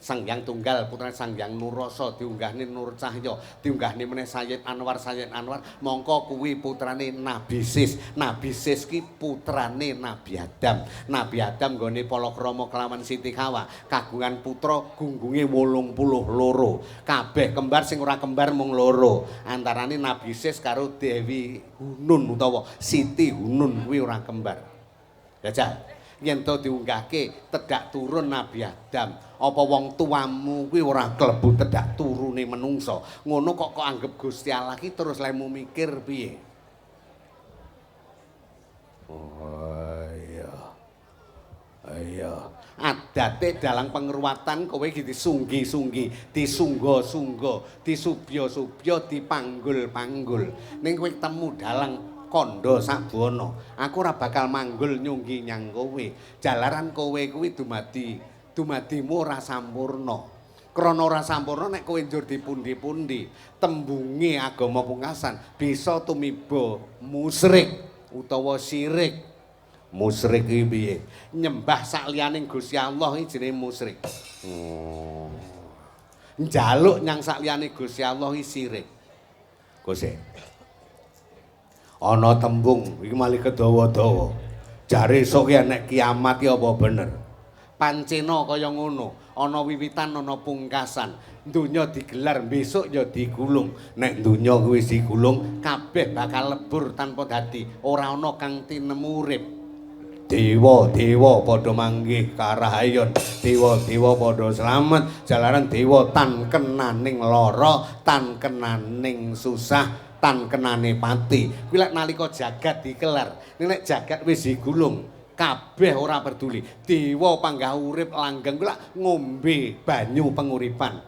Sang Hyang Tunggal putrane Sang Hyang Nurasa diunggahne Nur Cahya, diunggahne meneh Sayyid Anwar, Sayyid Anwar mongko kuwi putrane Nabi Sis. Nabi Sis ki putrane Nabi Adam. Nabi Adam nggone palakrama kelawan Siti Hawa, kagungan putra gunggunge 82. Kabeh kembar, sing ora kembar mung loro. Antarane Nabi Sis karo Dewi Hunun utawa Siti Hunun kuwi ora kembar. Jajal yen to diunggahke tedhak turun Nabi Adam, apa wong tuamu kuwi ora klebu tedhak turune menungsa? Ngono kok kok anggap Gusti Allah ki terus lemu mikir piye? Oh iya. Iya. Adate dalang pengruwatan kowe iki disunggi-sunggi, disungga-sungga, disubya-subya, dipanggul-panggul. Ning kowe temu dalang kandha sabuana, aku ora bakal manggul nyunggi nyang kowe. Jalaran kowe kuwi dumadi, dumadimu ora sampurna. Krana ora sampurna nek kowe njur dipundi-pundi, tembunge agama pungkasan bisa tumiba musyrik utawa syirik. Musyrik iki piye? Nyembah sakliyaning Gusti Allah iki jenenge musyrik. Njaluk nyang sakliyane Gusti Allah iki syirik. Gusti. Ana tembung iki malih kedawa-dawa. Jare esuk ki nek kiamat ki apa bener? Pancena kaya ngono, ana wiwitan ana pungkasan. Donya digelar besok ya digulung. Nek donya kuwi wis digulung, kabeh bakal lebur tanpa dadi, ora ana kang tinemu urip. Dewa-dewa padha manggih karahayon, dewa-dewa padha slamet, jalaran dewa tan kenaning lara, tan kenaning susah, tan kenane pati. Kuwi lek nalika jagat dikelar, nek jagat wis digulung, kabeh ora peduli. Dewa panggah urip langgeng kuwi lak ngombe banyu penguripan.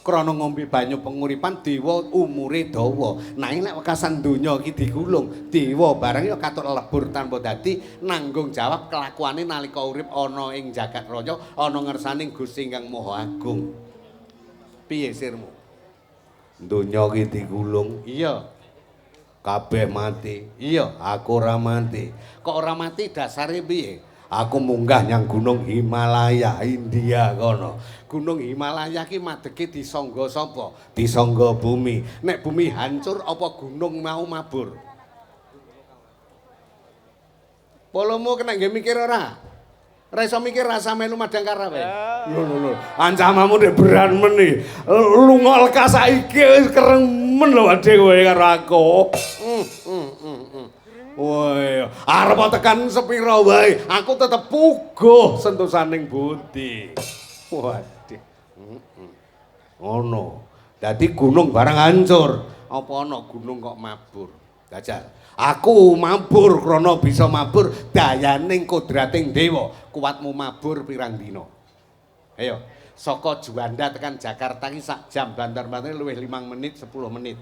Krana ngombe banyu penguripan dewa umure dawa. Nanging nek wekasan donya iki digulung, dewa barang ya katon lebur tanpa dadi, nanggung jawab kelakuane nalika urip ana ing jagat raya, ana ngersaning Gusti Ingkang Maha Agung. Piye sirmu? Donya iki digulung. Iya. Kabeh mati. Iya, aku ora mati. Kok ora mati dasare piye? Aku munggah nyang Gunung Himalaya, India kono. Gunung Himalaya ki madege disangga sapa? Disangga bumi. Nek bumi hancur apa gunung mau mabur? Polomu kena nggih mikir ora? Ora iso mikir rasa melu madangkara wae. Lho lho lho, ancamamu nek beran meni. Lunga lekas saiki wis kereng men lho adhe kowe karo aku. Woi, arep tekan sepira wae, aku tetep puguh sentosaning budi. Waduh. Ngono. Dadi gunung barang hancur. Apa ana gunung kok mabur? Jajal. Aku mabur krana bisa mabur dayaning kodrating dewa. Kuatmu mabur pirang dina? Ayo, saka Juanda tekan Jakarta ki sak jam, banter-bantere luwih 5 menit, 10 menit.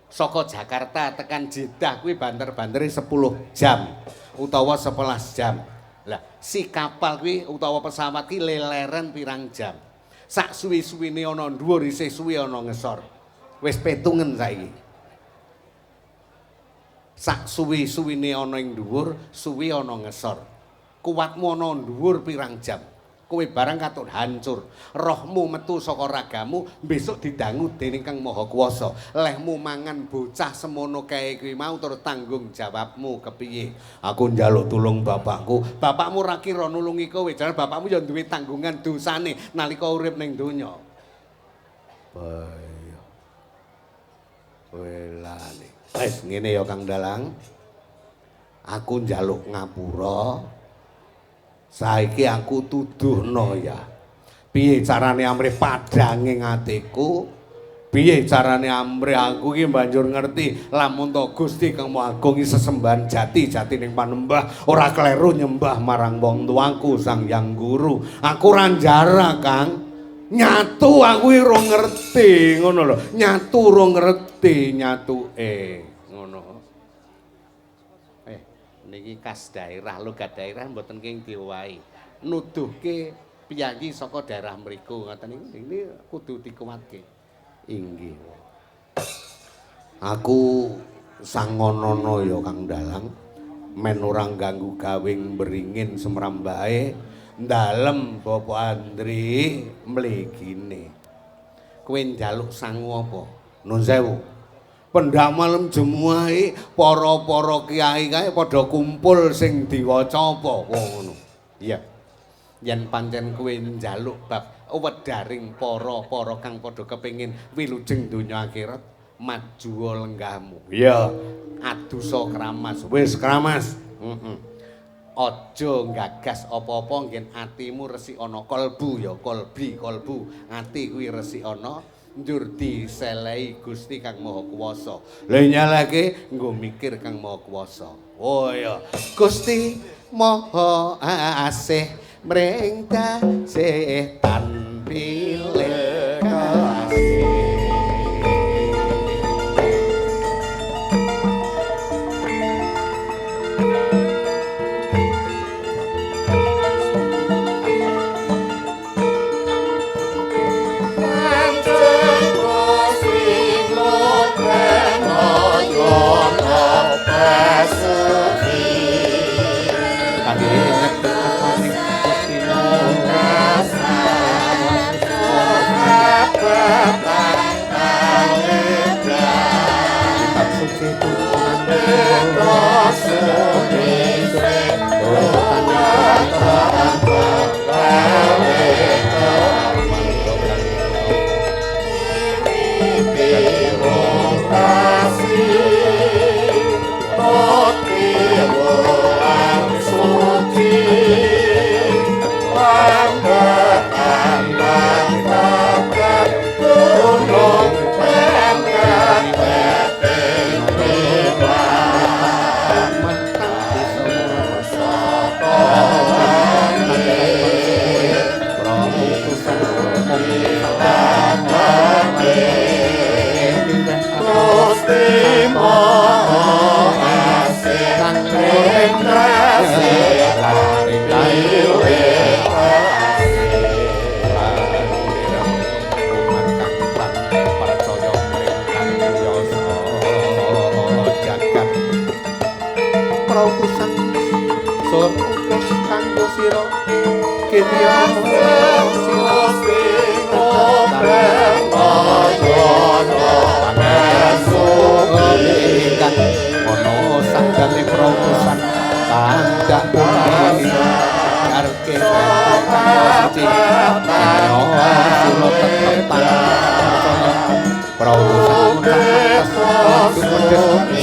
Saka Jakarta tekan Jeddah kuwi banter-bantere 10 jam utawa 11 jam. Lah, si kapal kuwi utawa pesawat ki leleren pirang jam. Sak suwi-suwine ana dhuwur, isih suwi ana ngesor. Wis petungen saiki. Sak suwi-suwine ana ing dhuwur, suwi ana ngesor. Kuatmu ana dhuwur pirang jam? Kowe barang katut hancur. Rohmu metu saka ragamu, besok didangu dening Kang Maha Kuwasa. Lehmu mangan bocah semono kae kuwi mau tur tanggung jawabmu kepiye? Aku njaluk tulung bapakku. Bapakmu ra kira nulungi kowe, jare bapakmu ya duwe tanggungan dosane nalika urip ning donya. Bayo. Welane. Wis ngene ya Kang Dalang. Aku njaluk ngapura. Saiki aku tuduhno ya. Piye carane amrih padhange atiku? Piye carane amrih aku iki banjur ngerti lamun to Gusti Kang Maha Agung iki sesembahan jati-jatining panembah, ora kleru nyembah marang wong tuaku Sang Hyang Guru. Aku ora njara, Kang. Nyatu aku iki ora ngerti ngono lho. Nyatu ora ngerti nyatuke ngono. Niki khas daerah, logat daerah mboten kenging diowahi. Nuduhke piyayi saka daerah mriku ngoten niku ini kudu dikuatke. Inggih. Aku sangonono ya Kang Dalang, men ora ganggu gawe beringin semrambae ndalem Bapak Andri mligine. Kowe njaluk sangu apa? Nun sewu. Pendak malem jemuahe para-para kiai kae padha kumpul sing diwaca apa ngono. Iya. Yen pancen kowe njaluk bab wedaring para-para kang padha kepengin wilujeng donya akhirat, majuwa lenggahmu. Iya. Adusa kramas. Wis kramas. Heeh. Aja nggagas apa-apa nggen atimu resik ana kalbu ya, kalbi kalbu. Ati kuwi resik ana. Njur diselehi Gusti Kang Maha Kuwasa. Lha nyalake nggo mikir Kang Maha Kuwasa. Oh iya, Gusti Maha Asih mring dasih tan pilih kasih.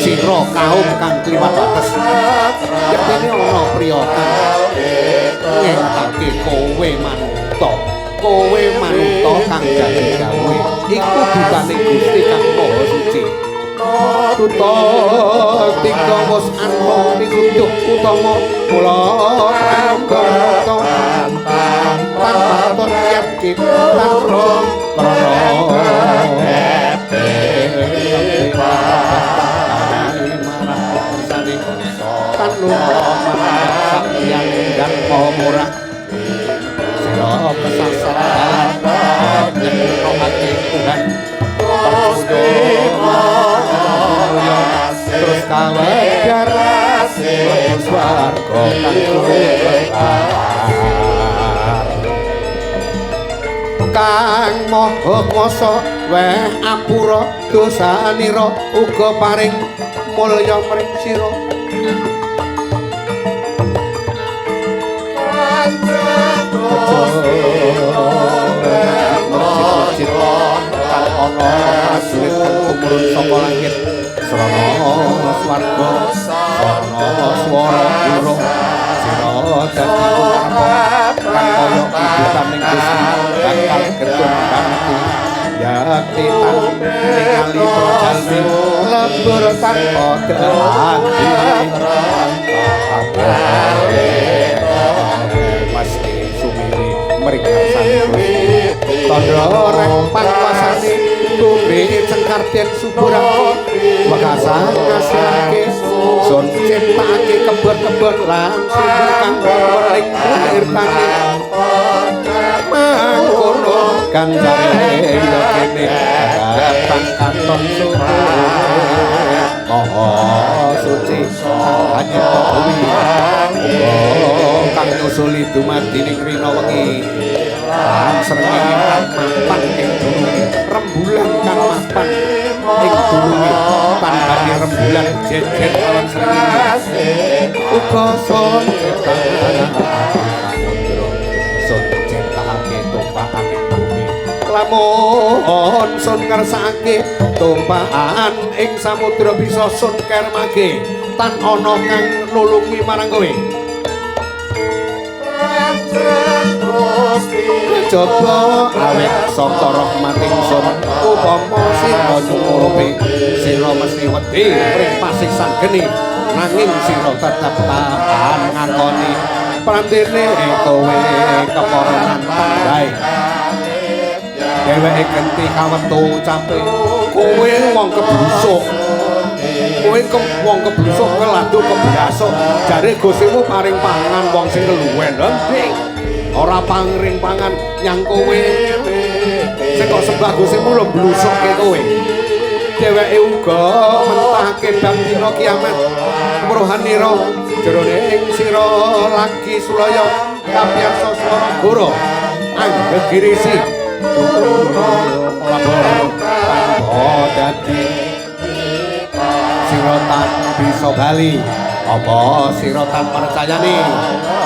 Sira kaum kang kliwat wates. Yektene ana priya kang ngetake kowe manungsa. Kowe manungsa kang dadi gawe iku dutane Gusti kang Maha Suci. Duta tiga wis anpa pituduh utama kula prayoga tanpa yakin lan terus kawegar swarga kang luhur. Kang Maha Kuwasa weh apura dosanira uga paring mulya mring sira. Ana prajurit kang tumurun saka langit srana swarga srana swara guru sira dadi punarpa kang kaya ibutaning Gusti bakal getun banget yakti tan ningali prajalmi lebur tanpa dadi mesti sumili mring ngarsane Gusti tandha reng panguwasane bumi cengkar den suburake wekasan ngasihake sun ciptakake kebon-kebon lan sumber kang ing airtane mangkono ganjare ya kene datang katon syukur maha suci kang bumi kang nyusuli dumadi ning rina wengi lan srengenge kang mapan ing dununge rembulan kang mapan ing dununge tanbane rembulan jejer lawan srengenge uga sun ciptakake samudra sun ciptakake tumpakan ing bumi lamun sun ngersakake tumpakan ing samudra bisa sun kermake tan ana kang nulungi marang kowe. Coba awet saka rahmat ingsun upama sira nyumurupi sira mesti wedi mring pasiksan geni nanging sira tetep tahan ngakoni prandene kowe kepara nantang bae dheweke genti kawetu ucape kowe wong keblusuk kowe wong keblusuk keladu kebiasuk jare Gustimu paring pangan wong sing keluwen lho ora pangring pangan nyang kowe sing kok sembah Gustimu lho blusukke kowe dheweke uga mentahake bab dina kiamat weruhanira jerone ing sira lagi sulaya kapiyarsa swara goro anggegirisi labor tanpa dadi sira tan bisa bali apa sira tan percayane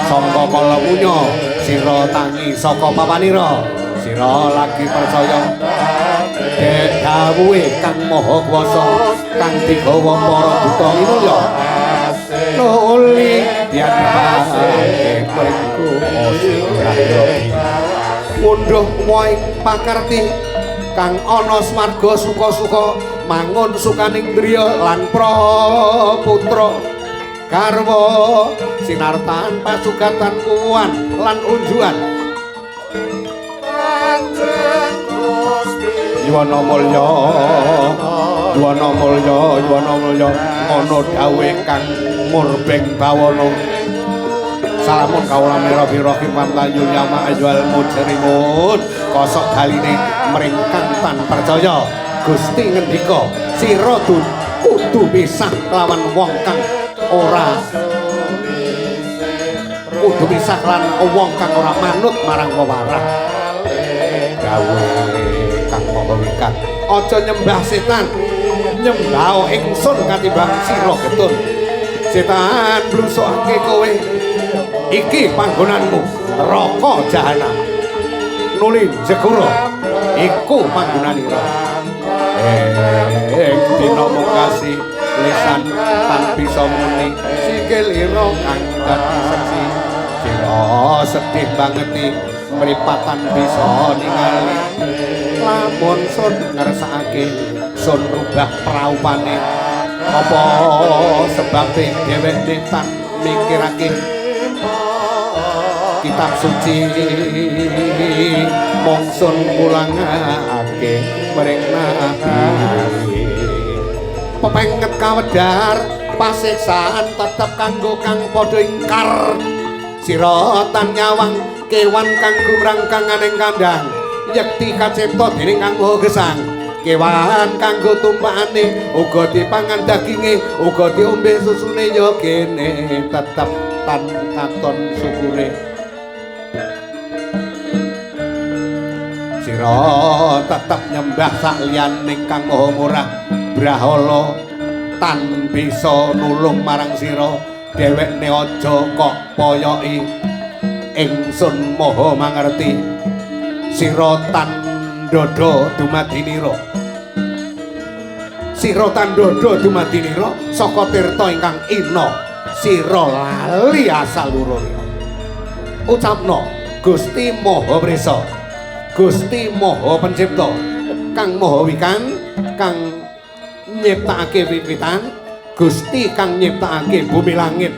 sangka kala munya sira tangi saka papanira sira lagi percaya dek dawuhe Kang Maha Kuwasa kang digawa para duta minulya nuli dianipake mring Gusti ngundhuh woing pakarti kang ana swarga suka-suka mangun sukaning driya lan putra garwa sinartan pasugatan kuwan lan unjuan Yuwana mulya Yuwana mulya Yuwana mulya ana dawuhe kang murbeng bawana salamun kawula mirabirahim pantayul yama ayyuhal mujrimun kosok galine mring kang tan percaya Gusti ngendika sira kudu pisah lawan wong kang ora kudu pisah lan wong kang ora manut marang wewarah dawuhe Kang Maha Wikat aja nyembah setan nyembah ingsun katimbang sira getun setan blusukake kowe iki panggonanmu neraka jahanam nuli jegura iku panggonanira ing dina mungkasi lisan tan bisa muni sikilira kang dadi seksi sira sedih bangeti mripatan bisa ningali lamun sun ngersakake sun rubah praupane apa sebabe dheweke tan mikirake kitab suci mung sun mulangake mring nabi pepenget kawedar pasiksaan tetep kanggo kang padha ingkar sira tan nyawang kewan kang gumrang kang ing kandhang yekti kacipta dening Kang Maha Gesang kewan kanggo tumpakane uga dipangan daginge uga diombe susune ya kene tetep tan katon syukure Sira tetep nyembah sakliyaning Kang Maha Murah Brahala tan bisa nulung marang sira dhewekne aja kok poyoki ingsun maha mangerti sira tan ndodho dumadinira sira tan ndodho dumadinira saka tirta ingkang ina sira lali asal ururira ucapno Gusti Maha Prisa Gusti Maha Pencipta Kang Maha Wikan kang nyiptakake wiwitan Gusti kang nyiptakake bumi langit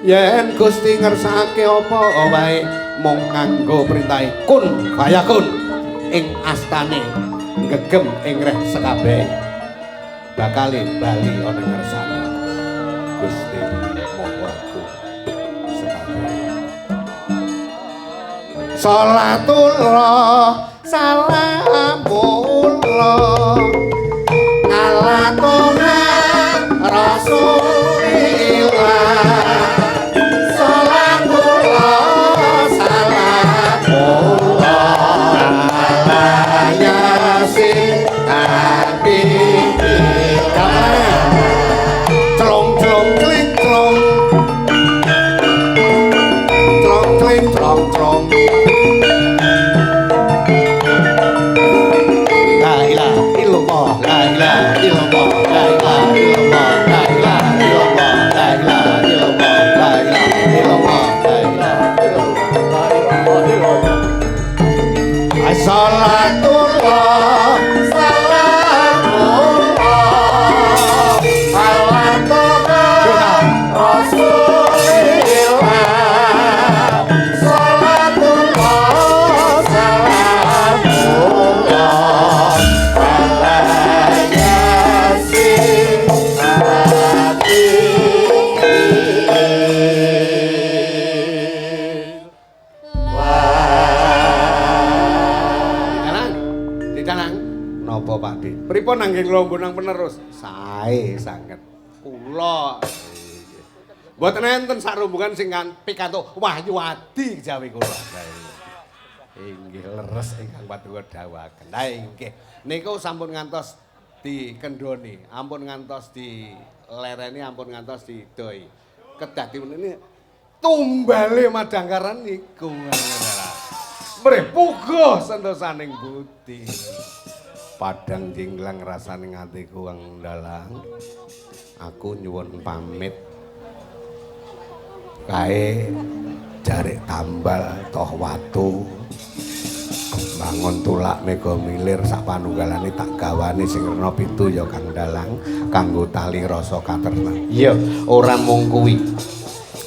yen Gusti ngersakake apa wae mung nganggo perintahe kun fayakun ing astane gegem ing reh sekabehe bakale bali ana ngersane Gusti Maha Agung sekabehe. Salatullah salamullah ala toha Rasulillah salatullah salamullah ala yasin habibillah. Celong celong cling celong celong cling celong celong. La ilaha illallah la ilaha illallah la ilaha illallah la ilaha illallah la ilaha illallah la ilaha illallah la ilaha illallah. Salatullah salamullah ala toha Rasulillah salatullah salamullah ala yasin Dalang, didalang. Napa Pak De? Pripun nangge nglombo nang penerus? Sae sanget. Kula mboten enten sak rombongan sing pikantuk Wahyu Adi kejawi kula. Inggih leres ingkang paduka dawuhaken. Lah inggih niku sampun ngantos dikendhoni, ampun ngantos dilereni, ampun ngantos didoi. Kedah diweneni tumbale madangkaran niku ngono. Mrih puguh sentosaning budi. Padang jinglang rasane atiku kang dalang. Aku nyuwun pamit. Kae jarik tambal toh watu. Bangun tulak mega milir sak panunggalane tak gawane sing rena pitu ya Kang Dalang kanggo tali rasa katresnan. Iya, ora mung kuwi.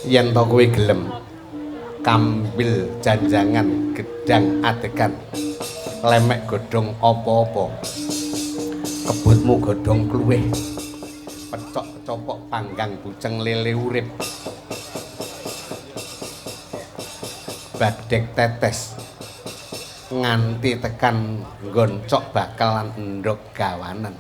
Yen to kowe gelem kambil janjangan gedang adegan lemek godhong apa-apa kebutmu godhong kluwih pecok copok panggang buceng lele urip badhek tetes nganti tekan nggoncok bakalan endhog gawanen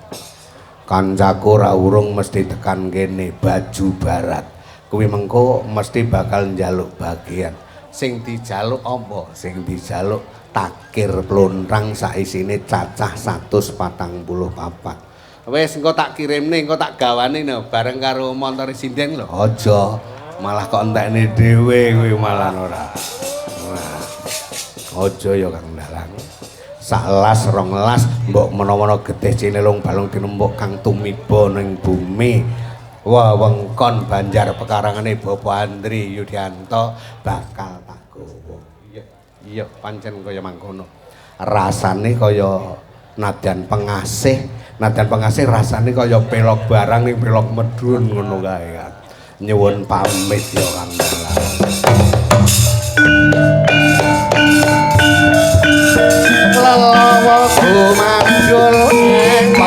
kancaku ra urung mesti tekan kene baju barat kuwi mengko mesti bakal njaluk bagian. Sing dijaluk apa? Sing dijaluk takir plontrang saisine cacah 144. Wis engko tak kirimne, engko tak gawane no, bareng karo montore sinden lho. Aja, malah kok entekne dhewe kuwi malah ora. Aja ya Kang Dalang. Sak las rong las mbok menawa getih cinelung balung tinembuk kang tumiba ning bumi. Wewengkon Banjar pekarangane Bapak Andri Yudianto bakal tak gowo. Iya, iya pancen kaya mangkono. Rasane kaya nadyan pengasih, nadyan pengasih rasane kaya pelok barang ning pelok medhun ngono kae kan. Nyuwun pamit ya Kang Dalang. Lelawa gumandul ing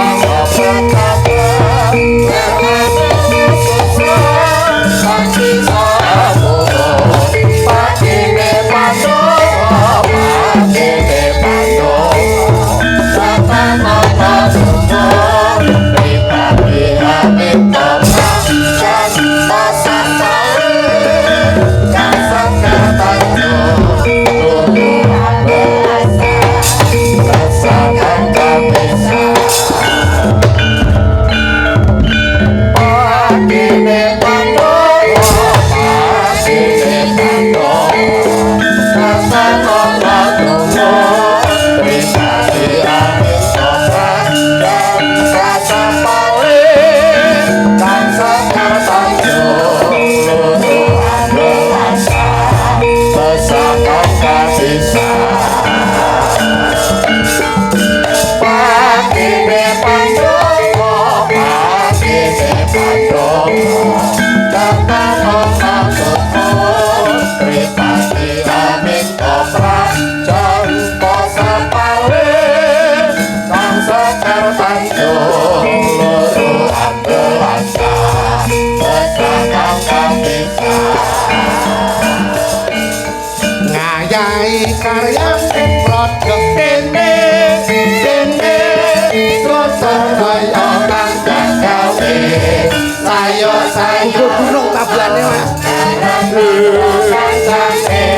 Kancane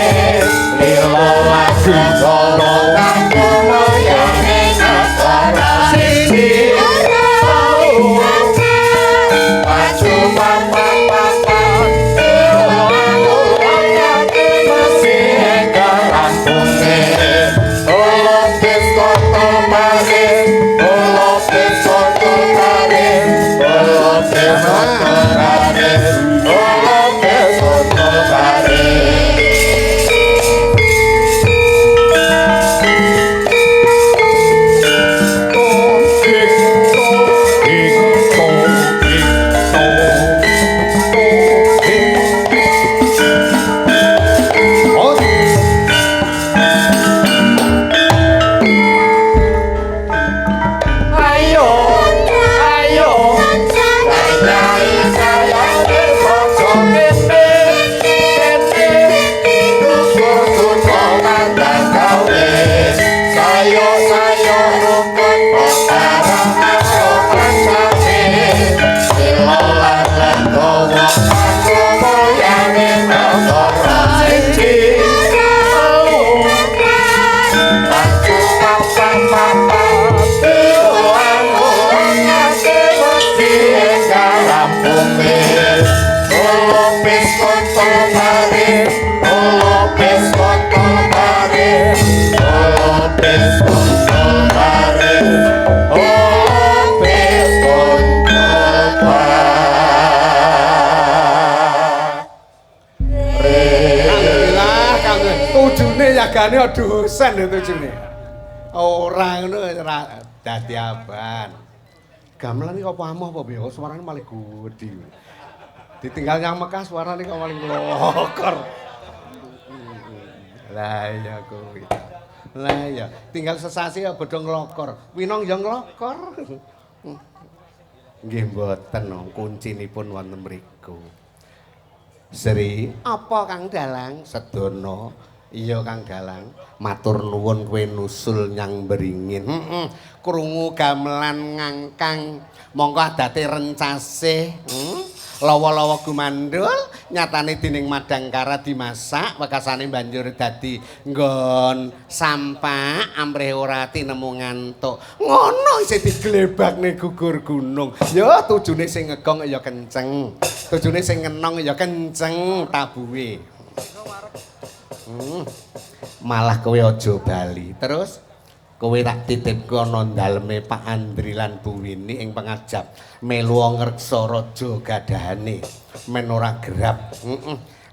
lilo lagu solo kanggo mulyane negara. Siji telu maju papat papat telu angake mesti rampunge. Olopis kota Paris, olopis kota Paris, olopis kota Paris, olopis kota Paris. Ayo, ayo, sayang ojo kene, kene, dukur dukur tandang gawe. Sayo sayo rukun bareng karo kancane. Sila lan legowo kanggo mulyane negara. Siji telu maju papat papat telu angake mesti rampunge. Olopis kota Paris, olopis kota Paris, olopis kota Paris, olopis kota Paris. Alhamdulillah kang tujune yagane dosen lho tujune. Ora ngono ora dadi aban. Gamelan iki apa amoh apa piye? Suarane malah gedhi. Ditinggal nyang Mekah suarane kok malah nglokor. Lah iya kuwi. Lah iya, tinggal sesasi ya bodho nglokor. Winong ya nglokor. Nggih mboten kuncinipun wonten mriku. Sri, apa Kang Dalang? Sedono. Iya Kang Dalang, matur nuwun kowe nusul nyang Beringin. Heeh. Krungu gamelan ngangkang, mongko adate rencasih. Lawa-lawa gumandul, nyatane dening Madangkara dimasak, wekasane banjur dadi nggon sampah amrih ora tinemu ngantuk. Ngono isih diglebakne gugur gunung. Ya tujune sing ngegong ya kenceng. Tujune sing ngenong ya kenceng tabuhe. Malah kowe aja bali. Terus kowe tak titipke ana daleme Pak Andri lan Bu Wini ing pengajap melu ngreksa raja gadahane men ora gerap.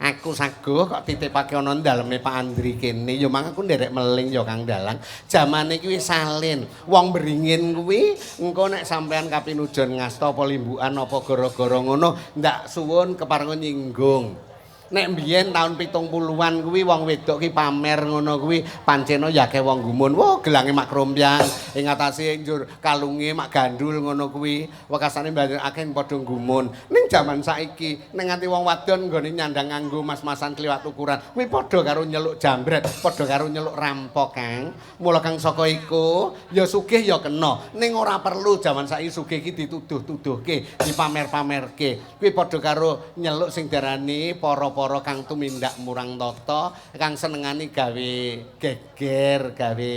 Aku saguh kok titipake ana daleme Pak Andri kene. Ya mang aku nderek meling ya Kang Dalang. Jamane iki wis salin. Wong Beringin kuwi engko nek sampean kapinujon ngasta apa limbukan apa gara-gara ngono ndak suwun keparenga nyinggung. Nek mbiyen taun 70-an kuwi wong wedok ki pamer ngono kuwi pancena ya akeh wong gumun. Wah, gelange mak krombyang, ing atase njur kalunge mak gandul ngono kuwi. Wekasane banjur akeh padha gumun. Ning jaman saiki nek nganti wong wadon nggone nyandang nganggo mas-masan kliwat ukuran, kuwi padha karo nyeluk jambret, padha karo nyeluk rampok, Kang. Mula kang saka iku ya sugih ya kena. Ning ora perlu jaman saiki sugih iki dituduh-tuduhke, dipamer-pamerke. Kuwi padha karo nyeluk sing diarani para-para kang tumindak murang tata, kang senengane gawe geger, gawe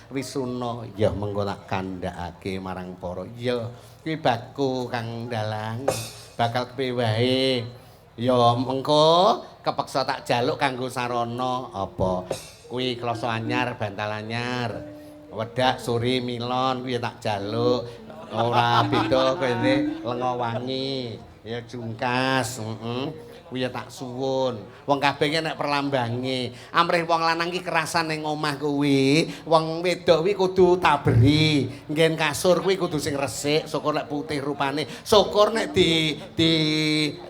wisuna. Ya mengko tak kandhakake marang para. Ya kuwi baku Kang Dalang, bakal kepiye wae. Ya mengko kepeksa tak jaluk kanggo sarana apa? Kuwi kloso anyar, bantal anyar. Wedak suri milon kuwi tak jaluk. Ora beda kene lenga wangi, ya jungkas, heeh. Kuwi ya tak suwun. Wong kabeh ki nek perlambange. Amrih wong lanang ki kerasan ning omah kuwi, wong wedok kuwi kudu taberi. Nggen kasur kuwi kudu sing resik, syukur nek putih rupane. Syukur nek di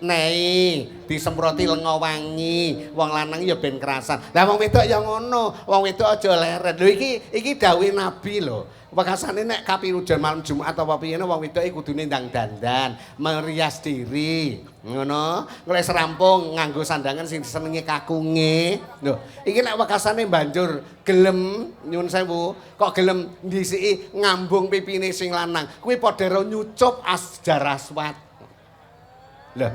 nei, disemproti lenga wangi. Wong lanang ya ben kerasan. Lah wong wedok ya ngono. Wong wedok aja leren. Lho iki dawuhe Nabi lho. Wekasane nek kapinujan malam Jumat apa piye wong wedok iki kudune ndang dandan, merias diri. Ngono, wis rampung nganggo sandangan sing disenengi kakunge. Lho, iki nek wekasane banjur gelem nyun sewu, kok gelem ndisiki ngambung pipine sing lanang, kuwi padha karo nyucup asjar aswat. Lho,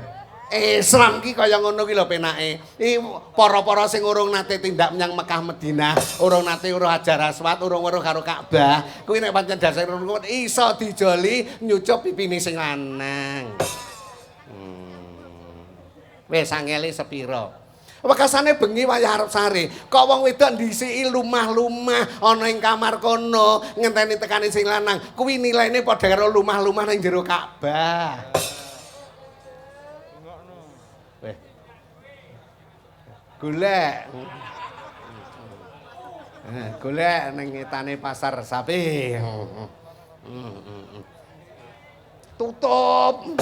Islam ki kaya ngono ki lho penake. Iki para-para sing urung nate tindak menyang Mekah Madinah, urung nate weruh Hajar Aswad, urung weruh karo Ka'bah, kuwi nek pancen dasar urung iso dijoli nyucup pipine sing lanang. Wis angele sepira? Wekasane bengi wayah arep sare, kok wong wedok ndhisiki lumah-lumah ana ing kamar kono ngenteni tekane sing lanang, kuwi nilaine padha karo lumah-lumah ning jero Ka'bah. Weh. Golek. Golek ning ngetane pasar sapi. Tutup.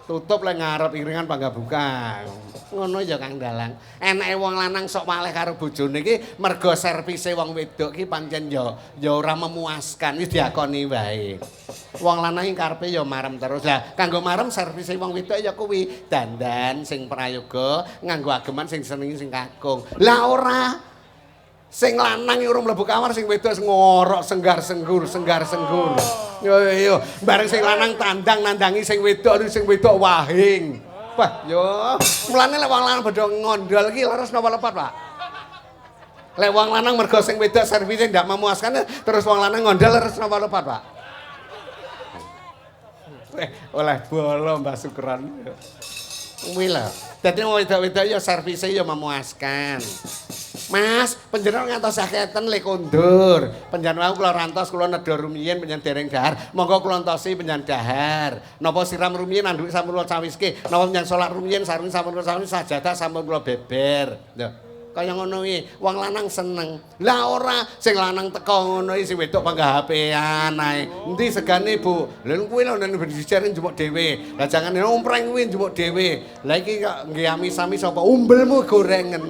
Tutup lek ngarep iringan panggah buka. Ngono ya Kang Dalang. Eneke wong lanang sok malih karo bojone iki mergo servise wong wedok iki pancen ya ya ora memuaskan, wis diakoni wae. Wong lanang iki karepe ya marem terus. Lah kanggo marem servise wong wedok ya kuwi dandan sing prayoga, nganggo ageman sing senengi sing kakung. Lah ora. Sing lanang iki urung mlebu kamar, sing wedok sing ngorok senggar-senggur, senggar-senggur. Yo yo, bareng sing lanang tandang nandangi sing wedok wahing. Wah, yo. Mulane lek wong lanang padha ngondol iki leres napa lepat, Pak? Lek wong lanang mergo sing wedok servise ndak memuaskan terus wong lanang ngondol leres napa lepat, Pak? Oleh bolo Mbah Sukron. Kuwi lho. Dadi wong wedok-wedok ya servise ya memuaskan. Mas, panjenengan ngantos saketen le kondur. Panjenengan wau kula rantos kula nedha rumiyin panjenengan dereng dahar. Monggo kula entosi panjenengan dahar. Napa siram rumiyin andhuke sampun kula cawiske. Napa panjenengan salat rumiyin sarung sampun kula cawis, sajadah sampun kula beber. Lho, kaya ngono kuwi. Wong lanang seneng. Lah ora, sing lanang teko ngono iki sing wedok panggah HP-an ae. Endi segane, Bu? Lha kuwi lho nek dijer njupuk dhewe. Lah jangan ompreng kuwi njupuk dhewe. Lah iki kok nggih amis-amis apa umbelmu gorengen.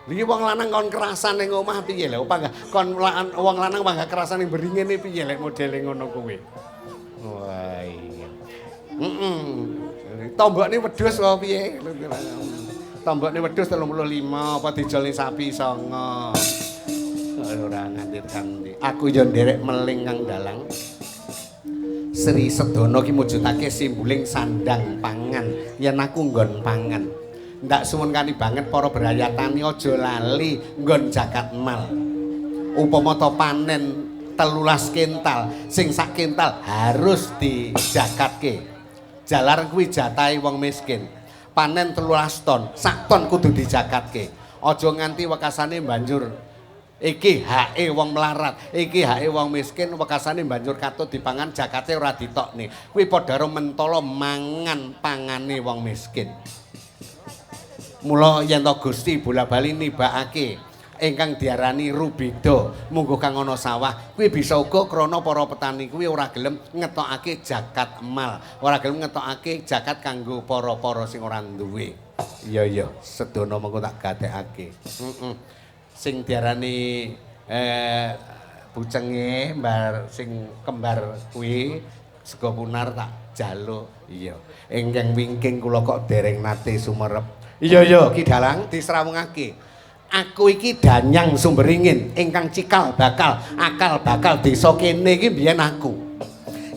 Iki wong lanang kon kerasan ning omah piye lho? Panggah kon wong lanang panggah kerasan ning beringene piye lek modele ngono kuwi. Wah iya. Heeh. Tombokne wedhus apa piye? Tombokne wedhus 35 apa dijolne sapi 9. Ora nganti tekan ndi. Aku yo nderek meling Kang Dalang. Sri Sedana ki mujudake simbuling sandang pangan yen aku nggon pangan. Ndak suwun kani banget para berayatani aja lali nggon jagat mal. Upama to panen 13 kintal, sing sak kintal harus dijakatke. Jalar kuwi jatahe wong miskin. Panen 13 ton, sak ton kudu dijakatke. Aja nganti wekasane banjur iki hake wong melarat, iki hake wong miskin wekasane banjur katut dipangan jakate ora ditokne. Kuwi padha karo mentala mangan pangane wong miskin. Mula yen to Gusti bola-bali nibakake ingkang diarani rubeda mungguh kang ana sawah kuwi bisa uga krana para petani kuwi ora gelem ngetokake zakat mal, ora gelem ngetokake zakat kanggo para-para sing ora duwe. Iya iya, sedana mengko tak gatekake. Heeh. Sing diarani bucenge mbar sing kembar kuwi sego punar tak jaluk. Iya. Ingkang wingking kula kok dereng nate sumerep. Iya iya Ki Dalang disrawungake. Aku iki danyang Sumberingin ingkang cikal bakal akal bakal desa kene iki mbiyen aku.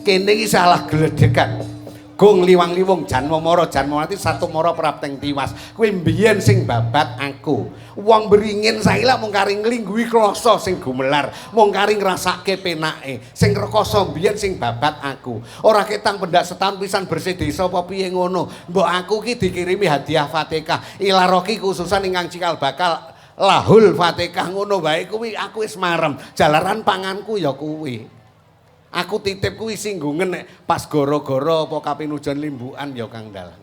Kene iki salah gledhekan. Gong liwang-liwung janma mara janma mati satu mara prapteng tiwas. Kuwi mbiyen sing babat aku. Wong Beringin saiki lak mung kari nglingguhi klasa sing gumelar, mung kari ngrasake penake. Sing rekoso mbiyen sing babat aku. Ora ketang pendak setahun pisan bersih desa apa piye ngono. Mbok aku ki dikirimi hadiah Fatihah. Ilaroki khususan ingkang cikal bakal lahul Fatihah ngono wae kuwi aku wis marem. Jalaran panganku ya kuwi. Aku titip kuwi singgungan nek pas gara-gara apa kapinujon limbukan ya Kang Dalang.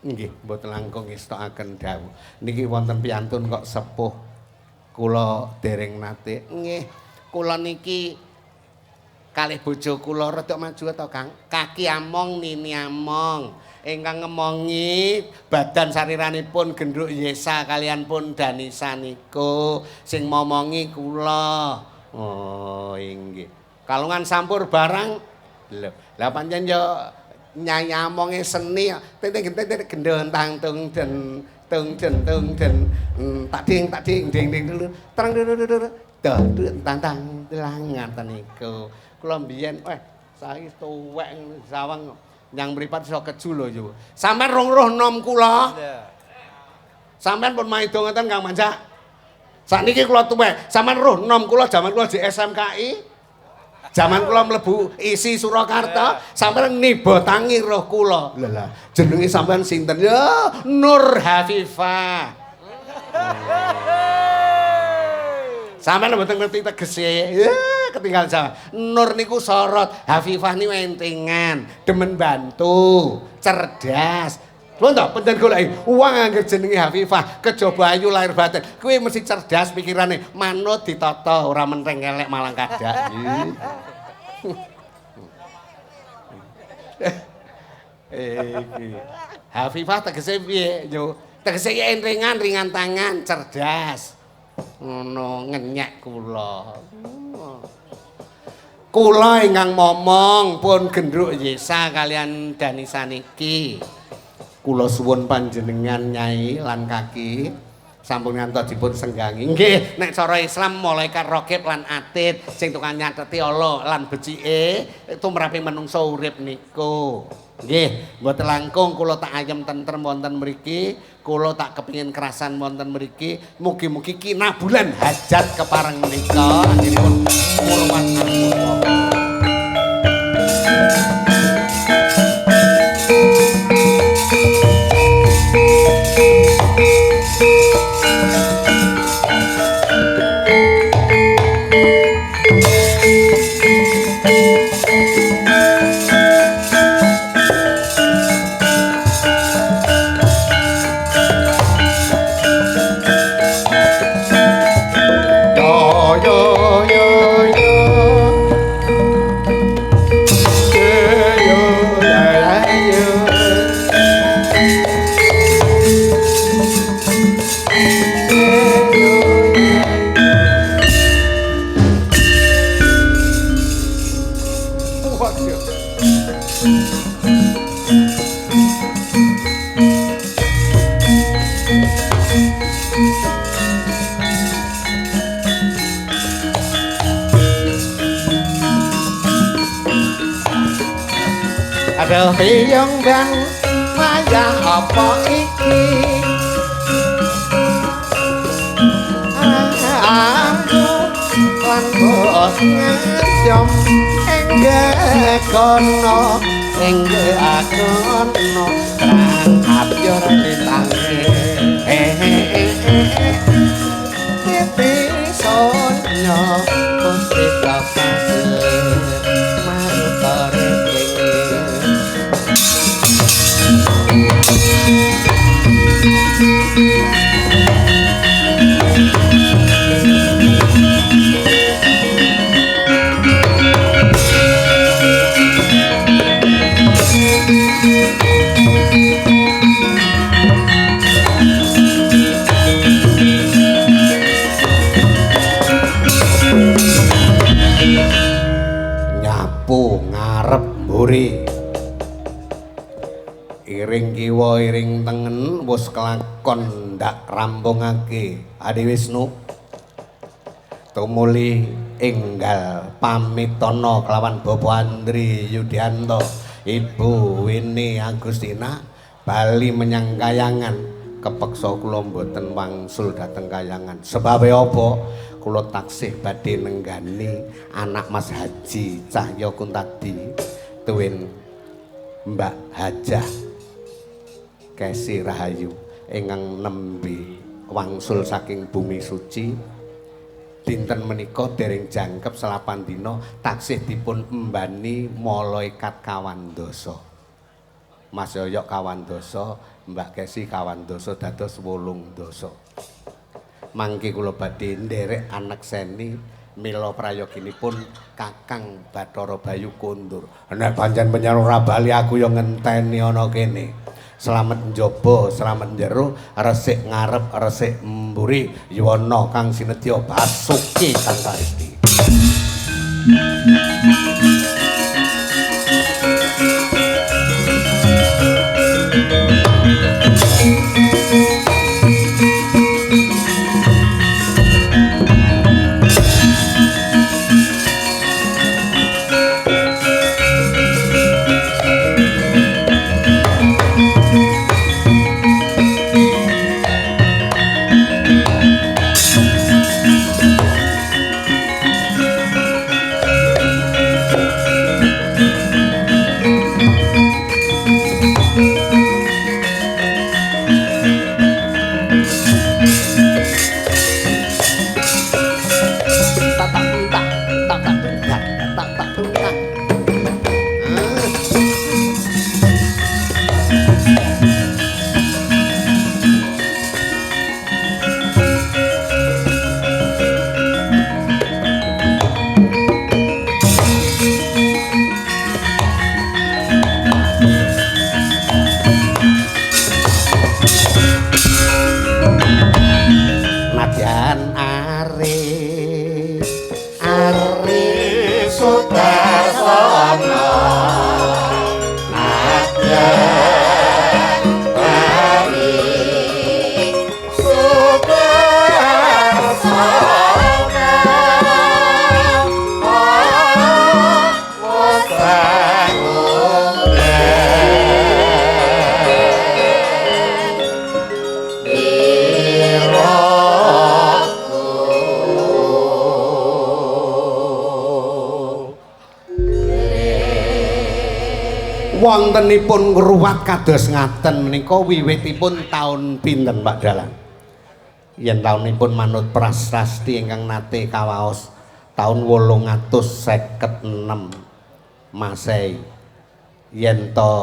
Nggih, mboten langkung ngestokaken dawuh. Niki wonten piyantun kok sepuh. Kula dereng nate. Nggih, kula niki kalih bojo kula rada maju to Kang. Kaki among nini among. Ingkang ngemongi badan sariranipun gendruk Yesa kalian pun Danisa niku sing momongi kula. Oh, inggih. Kalungan sampur barang lho. Lah pancen yo nyai amonge seni teng teng gendon tang tung den tung den tung den tak ding ding ding dulu terang dulu dah tang tang telang ngaten niku. Kula mbiyen saiki tuwek sawang Nyang mripat iso keju lho yo. Sampeyan rong roh nom kula. Sampeyan pun maido ngoten Kang Manjak. Sakniki kula tuwek, sampeyan roh nom kula jaman kula di SMKI. Jaman kula mlebu isi Surakarta, sampeyan niba tangi roh kula. Lha lah, jenenge sampeyan sinten? Ya Nur Hafifah. Sampeyan mboten ngerti tegese. Ya, ketinggalan sama. Nur niku sorot, Hafifah niku entengan, demen bantu, cerdas. Lho to, penten goleki wong angger jenenge Hafifah, kejaba ayu lahir batin. Kuwi mesti cerdas pikirane, manut ditata, ora menteng elek malang kadak. Iki. Hafifah tegese piye, yo? Tegese entengan, ringan tangan, cerdas. Ngono ngenyek kula. Kula ingkang momong pun gendruk Yesa kalian Danisa niki. Kula suwun panjenengan Nyai lan Kaki sampun ngantos dipun senggangi. Nggih, nek cara Islam malaikat raqib lan atid sing tukang nyateti ala lan becike tumrape menungsa urip niku. Nggih, mboten langkung kula tak ayem tentrem wonten mriki, kula tak kepengin kerasan wonten mriki. Mugi-mugi kinabulan hajat kepareng menika anggenipun murwat anggota. Aduh piyong bang wayah apa iki? Aku lan bos ngajom enggak kono enggak kono terang abyor ditangi titi sonyo pusita pasir marutore. Nyapu ngarep mburi iring kiwa iring tengen wis kelakon ndak rampungake Adi Wisnu tumuli enggal pamitana kelawan Bapak Andri Yudianto Ibu Weni Agustina bali menyang kayangan. Kepeksa kula mboten wangsul dhateng kayangan sebabe apa kula taksih badhe nenggani anak Mas Haji Cahya Kuntadi tuwin Mbak Hajah Kesi Rahayu ingkang nembe wangsul saking bumi suci. Dinten menika dereng jangkep selapan dina taksih dipun embani malaikat kawandasa. Mas Yoyok kawandasa, Mbak Kesi kawandasa dados 8 dasa. Mangke kula badhe nderek anekseni mila prayoginipun Kakang Bathara Bayu kondur. Nek pancen penyen ora bali aku ya ngenteni ana kene. Slamet njaba, slamet njero, resik ngarep, resik mburi, yuwana kang sinedya basuki kang saesti. Wontenipun ngruwat kados ngaten menika wiwitipun taun pinten Pak Dalang? Yen taunipun manut prasasti ingkang nate kawaos taun 856 Masehi. Yen to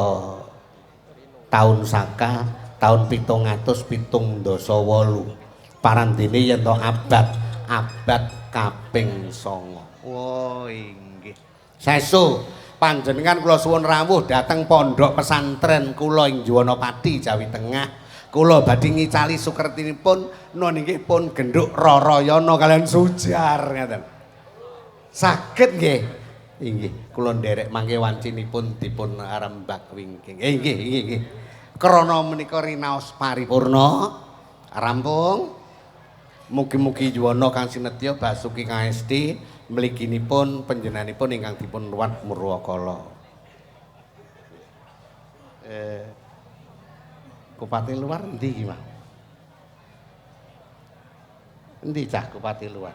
taun Saka taun 778. Parandene yen to abad abad kaping 9. Oh inggih. Saestu panjenengan kula suwun rawuh dhateng pondok pesantren kula ing Juwanapati Jawi Tengah. Kula badhe ngicali sukertinipun noningipun pun genduk Rarayana kalian Sujar ngaten. Saged nggih. Inggih, kula nderek mangke wancinipun dipun rembag wingking. Inggih, inggih, inggih. Krana menika rinaos paripurna rampung. Mugi-mugi yuwana kang sinetya basuki kangesti mliginipun panjenenganipun ingkang dipun ruwat murwakala. Kupati luar endi iki, Mas? Endi cah kupati luar?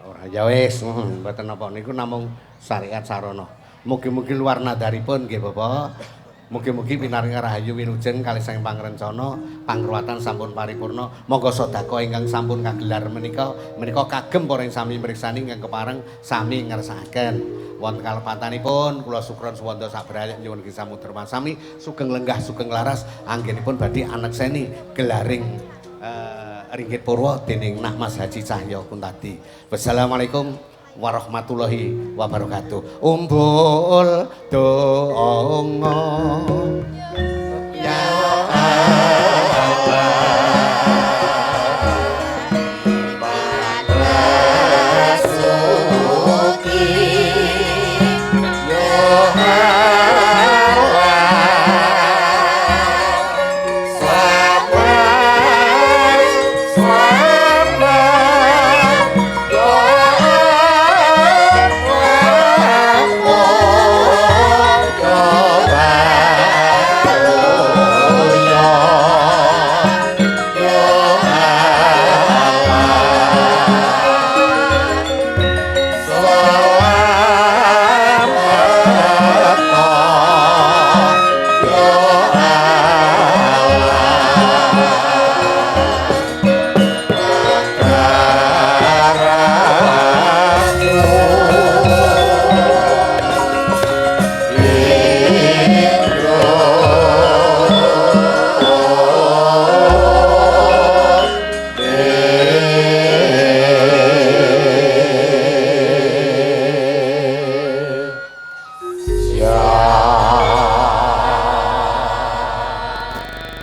Ora ya wis, mboten napa niku namung syariat sarana. Mugi-mugi luar nadaripun nggih Bapak. Mugi-mugi pinaringan rahayu wilujeng kalih sang pangrencana, pangruwatan sampun paripurna. Monggo sedekah ingkang sampun kagelar menika menika kagem para ing sami mriksani ingkang kepareng sami ngersakaken. Wonten kalepatanipun kula sukron suwanda sabrayak nyuwun samudra sami sugeng lenggah sugeng laras anggenipun badhe anekseni gelaring ringgit purwa dening Nah Mas Haji Cahya Kuntadi. Wassalamualaikum warahmatullahi wabarakatuh. Umbul donga.